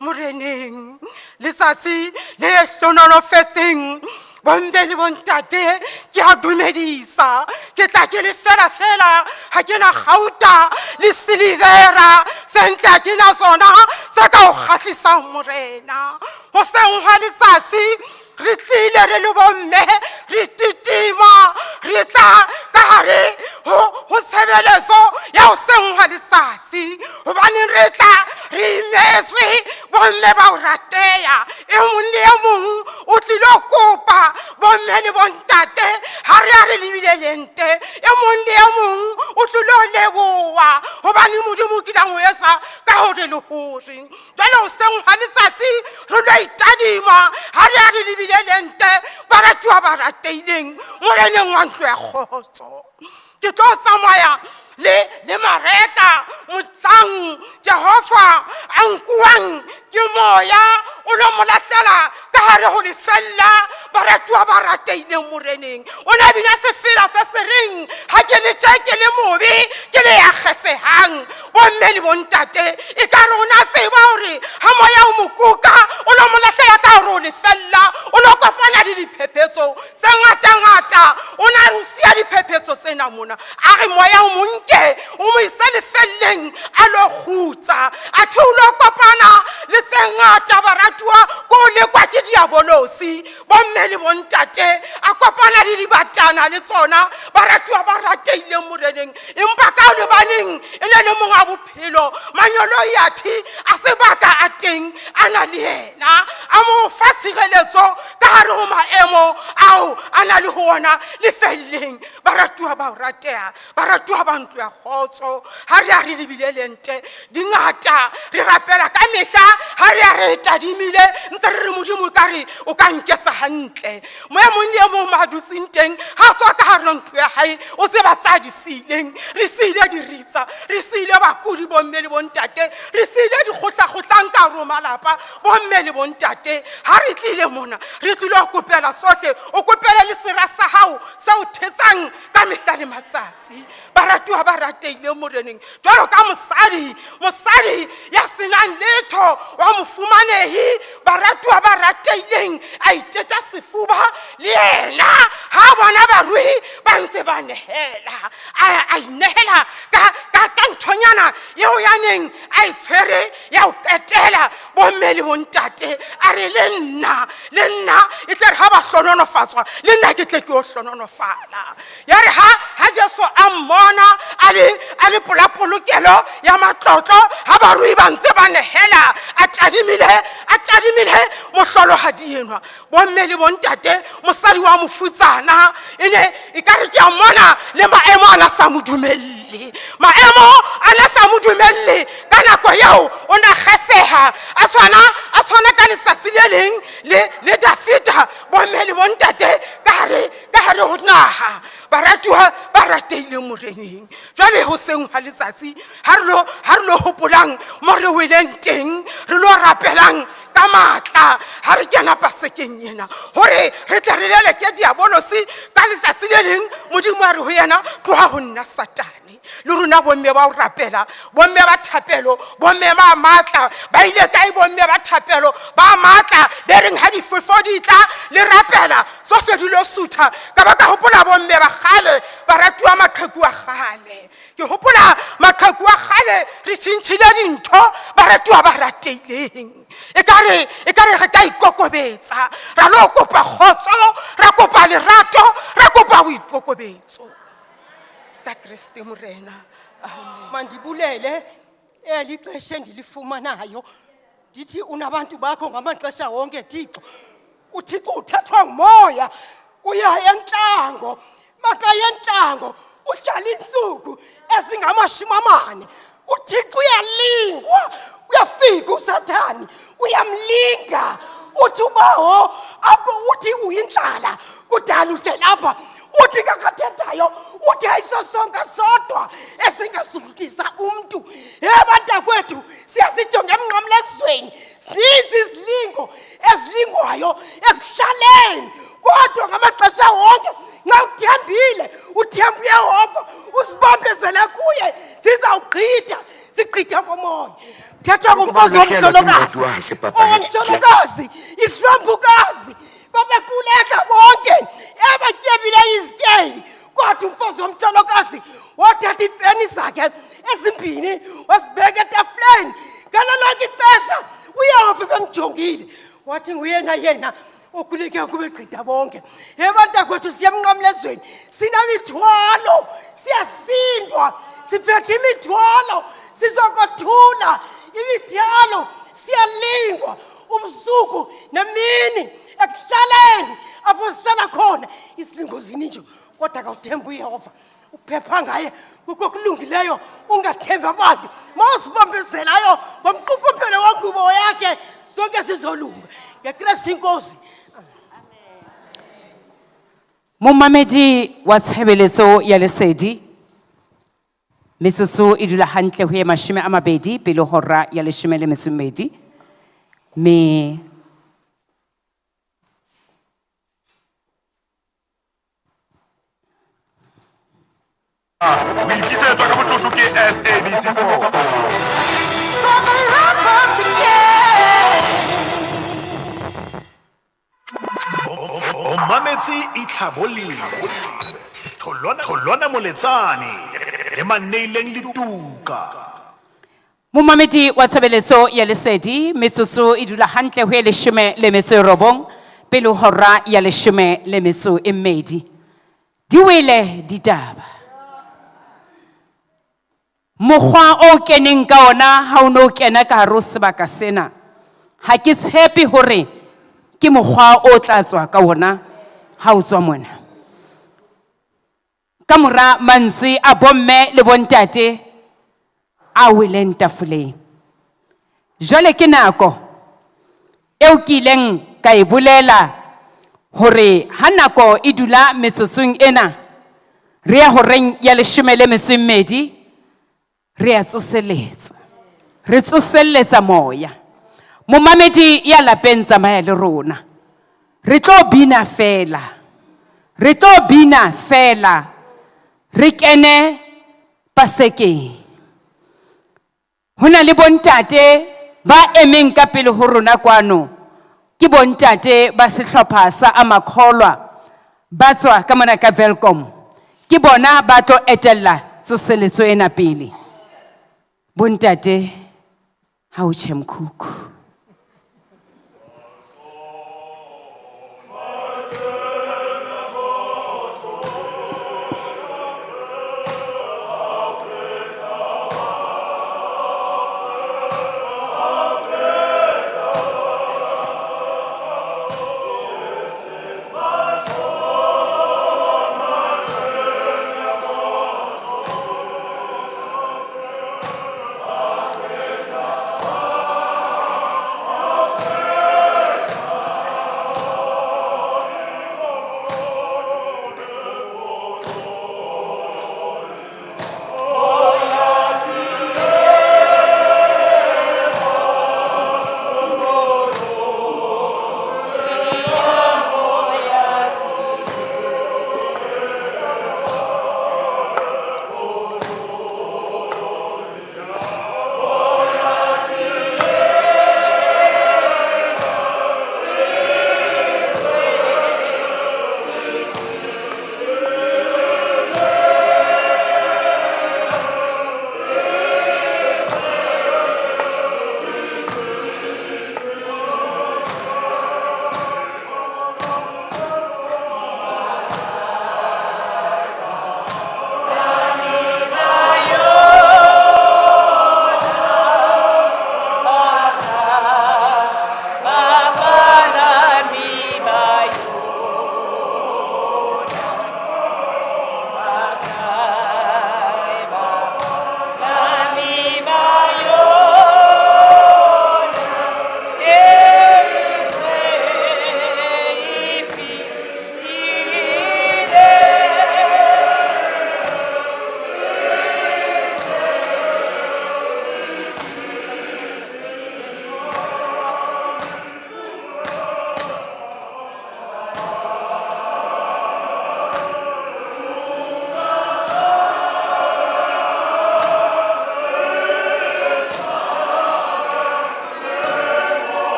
moreneng, letsatsi le hlohonolofetseng bomme le bontate, ke a dumedisa. Ke tla ke le fela fela, ha ke na kgauta le silivera, se ntle ha ke na tsona tse ka o kgahlisang morena. Hoseng hwa letsatsi re tlile re le bomme, re titima, re tla ka hare ho tshebeletso ya hoseng hwa letsatsi, hobane re tla re imetswe bomme ba o rateha. E mong le e mong o tlilo kopa bomme le bontate, ha re a re lebile lente. E mong le e mong o tlilo leboha, hobane Modimo o kile a mo etsa ka hore le hore. Jwale hoseng hwa letsatsi re lo itadima, ha re a re lebile lente, baratuwa ba ratehileng moreneng wa ntlo ya kgotso. Ke tlo tsamaya le Mareka mohlang Jehova a nkuwang ke moya o lo mo lahlela ka hare ho lefella. Baratuwa ba ratehileng moreneng, o ne a bina sefela se se reng, ha ke le tje ke le mobe, ke le ya kgesehang. Bomme le bontate, e ka re o na tseba hore ha moya o mo kuka o lo mo lahlela ka hare ho lefella, o lo kopana le diphephetso tse ngatangata. O na o siya diphephetso tsena mona, a re moya o mo nke o mo ise lefelleng a lo kgutsa. Athe o lo kopana le tse ngata baratuwa, ko o lekwa ke diabolosi. Bomme le bontate, a kopana le dibatana le tsona baratuwa ba ratehileng moreneng, empa ka lebaneng e ne le monga bophelo. Manyolo athe a sebaka a teng a na le yena, a mo fa tshireletso ka hare ho maemo ao a na le ho ona lefelleng. Baratuwa ba o rateha, baratuwa ba ntlo ya kgotso, ha re a re lebile lente dingata, re rapela ka mehla. Ha re a re tadimile ntse re re Modimo o ka re o ka nketsa hantle. Moya mong le e mong mo a dutseng teng, ha tswa ka hare ntlo ya hae, o tseba tsa di siileng. Re siile diritsa, re siile bakudi bomme le bontate, re siile dikgohlakgohlang ka hare ho malapa bomme le bontate. Ha re tlile mona, re tlile ho kopela sohle, o kopele le sera sa hao se o thetsang ka mehla le matsatsi. Baratuwa ba ratehileng moreneng, jwalo ka mosadi, mosadi ya senang letho wa mofumanehi, baratuwa ba ratehileng a iteta sefuba le yena ha bona barui ba ntse ba nehela, a inehela ka nthonyana eo ya neng a e tshwere ya ho qetela. Bomme le bontate, a re le nna, le nna e tle re ha ba hlohonolofatswa, le nna ke tle ke yo hlohonolofala. Ya re ha Jesu a mmona a le pola polokelo ya matlotlo, ha barui ba ntse ba nehela, a tadimile mohlolohadi enwa. Bomme le bontate, mosadi wa mofutsana e ne e ka re ke a mmona le maemo a na sa mo dumelle, maemo a na sa mo dumelle. Ka nako eo o na kgeseha, a tshwana ka letsatsi le leng le Dafita. Bomme le bontate, ka hare ho naha, baratuwa ba ratehileng moreneng. Jwale hoseng hwa letsatsi, ha re lo hopolang mo re weleng teng, re lo rapelang ka matla ha re kena pasekeng ena, hore re tle re leleke diabolosi ka letsatsi le leng. Modimo a re ho yena, tloha ho nna Satane. Le rona bomme ba ho rapela, bomme ba thapelo, bomme ba matla, ba ile kae bomme ba thapelo ba matla be reng ha difefo di tla le rapela tsohle di lo sutha? Ka ba ka hopola bomme ba kgale, baratuwa maqheku a kgale. Ke hopola maqheku a kgale, re tjhentjhile dintho, baratuwa ba rateileng. Ekare re ka ikokobetsa, ra lo kopa kgotso, ra kopa lerato, ra kopa boikokobetso ka Kreste Morena. Amen. Mandibulele eli xesha endilifumanayo, ndithi unabantu bakho ngamaxesha wonke Thixo. UThixo uthathwa ngumoya uya entlango, makaya entlango uhlala iintsuku ezingama-40. UThixo uyalingwa, uyafika uSathani uyamlinga, uthi ubawo apho uthi uyindlala kudala uhleli apha, uthi kakathethayo uthi ayisosonka sodwa esingasukisa umntu. He bantakwethu, siyasijonga emnqamlezweni, zininzi izilingo ezilingwayo ekuhlaleni, kodwa ngamaxesha wonke nxa uthembile, uthemba uYehova, uzibambezela kuye, sizawugqitha, sigqitha komoya. Thethwa ngumfazi womhlolokazi, owomhlolokazi, ihlwempukazi, babekuleka bonke abatyebile izityebi, kodwa umfazi womhlolokazi wathatha iipeni zakhe ezimbini wazibeka etafuleni. Ngalo lonke ixesha uYehova bemjongile, wathi nguyena yena okhuleke kubegqitha bonke. Ebantakwethu, siya emnqamlezweni sinemithwalo, siyasindwa, siphethe imithwalo, sizokothula imithwalo, siyalingwa ubusuku nemini ekuhlaleni apho sihlala khona. Isilingo zininji, kodwa kawuthemba uYehova, uphepha ngaye kukho kulungileyo, ungathembi abantu. Mawusibambezelayo ngomqukumbelo wengubo yakhe, sonke sizolunga ngeKristu inkosi. Momamedi wa tshebeletso ya Lesedi, metsotso e dula hantle ho ye 20 pele hora ya 12. Me o ikisetswa ka botlotlo ke SABC Sport. For the love of the game. O mametse Itlhaboleng. Tholwana Moletsane le Manneileng Letuka. Momamedi wa tshebeletso ya Lesedi, metsotso e dula hantle ho ye 19 pele hora ya 12. Di wele ditaba. Mokgwa o keneng ka ona ha o no kena ka hare ho sebaka sena, ha ke tshepe hore ke mokgwa o tla tswa ka ona ha o tswa mona. Ka mora mantswe a bomme le bontate a weleng tafoleng, jwale ke nako eo ke ileng ka e bolela hore ha nako e dula metsotsong ena, re ya horeng ya 12, re ya tsoseletsa, re tsoseletsa moya. Momamedi ya lapeng, tsamaya le rona, re tlo bina fela, re tlo bina fela, re kene pasekeng. Ho na le bontate ba emeng ka pele ho rona kwano, ke bontate ba sehlopha sa Amakholwa, ba tswa ka mona ka Welkom, ke bona ba tlo etella tsoseletso ena pele. Bontate, ha o tjhe mkhukhu.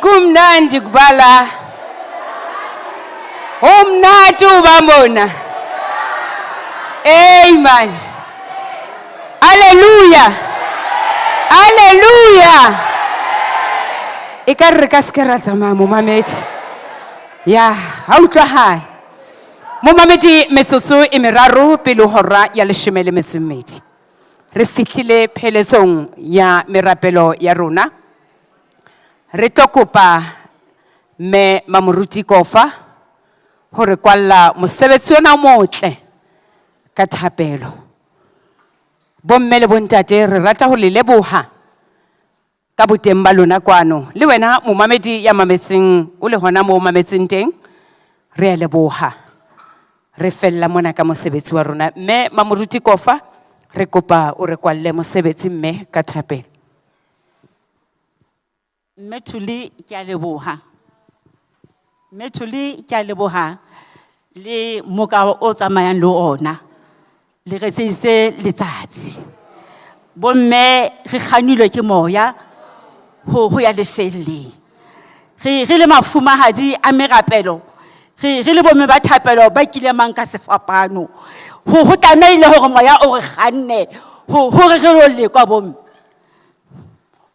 Kumnandi kubala. Ho monate ho ba mona. Amen. Hallelujah. Hallelujah. E ka re ka se ke ra tsamaya momamedi. Ya, ha utlwahale. Momamedi metsotso e meraro pele ho hora ya leshome le metso e mmedi. Re fihlile pheletsong ya merapelo ya rona. Re tlo kopa mme Mamoruti Kofa hore kwalla mosebetsi ona o motle ka thapelo. Bomme le bontate re rata ho le leboha ka boteng ba lona kwano. Le wena momamedi ya mametseng o le hona moo o mametseng teng, re a leboha. Re fella mona ka mosebetsi wa rona. Mme Mamoruti Kofa, re kopa o re kwalle mosebetsi mme ka thapelo. Mme Thuli, ke a leboha. Mme Thuli, ke a leboha le moka o tsamayang le ona. Le re tseisitse letsatsi. Bomme re kgannilwe ke moya ho ya lefelleng. Re le mafumahadi a merapelo, re le bomme ba thapelo ba kileng mang ka sefapano. Ho tlamehile hore moya o re kganne, hore re lo lekwa bomme.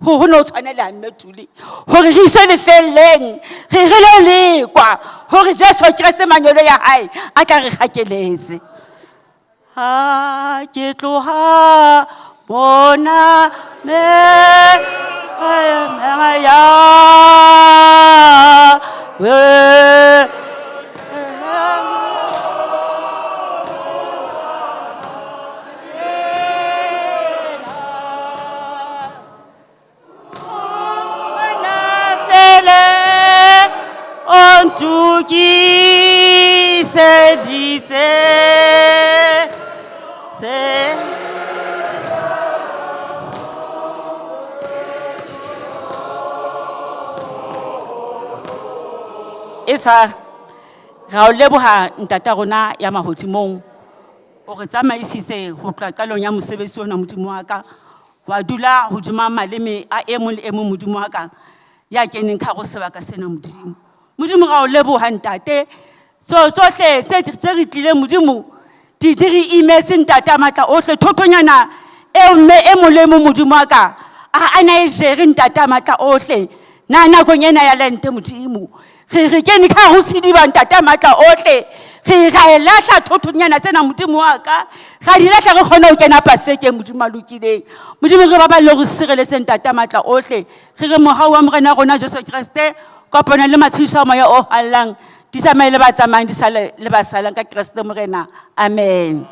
Ho no tshwanela mme Thuli hore re iswe lefelleng, re lo lekwa hore Jesu Kreste manyolo ya hae a tla re kgakeletse. Ha ke tloha bona me ya we. Ntukiseditse se. E tshware. Ra o leboha ntata rona ya mahodimong, o re tsamaisitse ho tloha qalong ya mosebetsi ona Modimo wa ka, wa dula hodima maleme a e mong le e mong Modimo wa ka ya keneng ka hare ho sebaka sena Modimo. Modimo ra o leboha ntate, tsohle tse re tlileng Modimo di re imetse ntate a matla ohle, thothonyana eo mme e mong le e mong Modimo wa ka a na e jere ntate a matla ohle. Na nakong ena ya lente Modimo re kene ka hare ho sediba ntate a matla ohle, re ra e lahla thothonyana tsena Modimo wa ka, ra di lahla re kgone ho kena pasekeng Modimo a lokileng. Modimo re baballe re sireletse ntate a matla ohle, re mohau wa Morena rona Jesu Kreste, kopano le matshediso a moya o hallang, di tsamaye le ba tsamayang, di sale le ba salang ka Kreste Morena. Amen.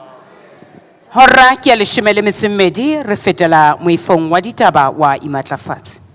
Hora ke ya leshome le metso e mmedi, re fetela moifong wa ditaba wa imatlafatse.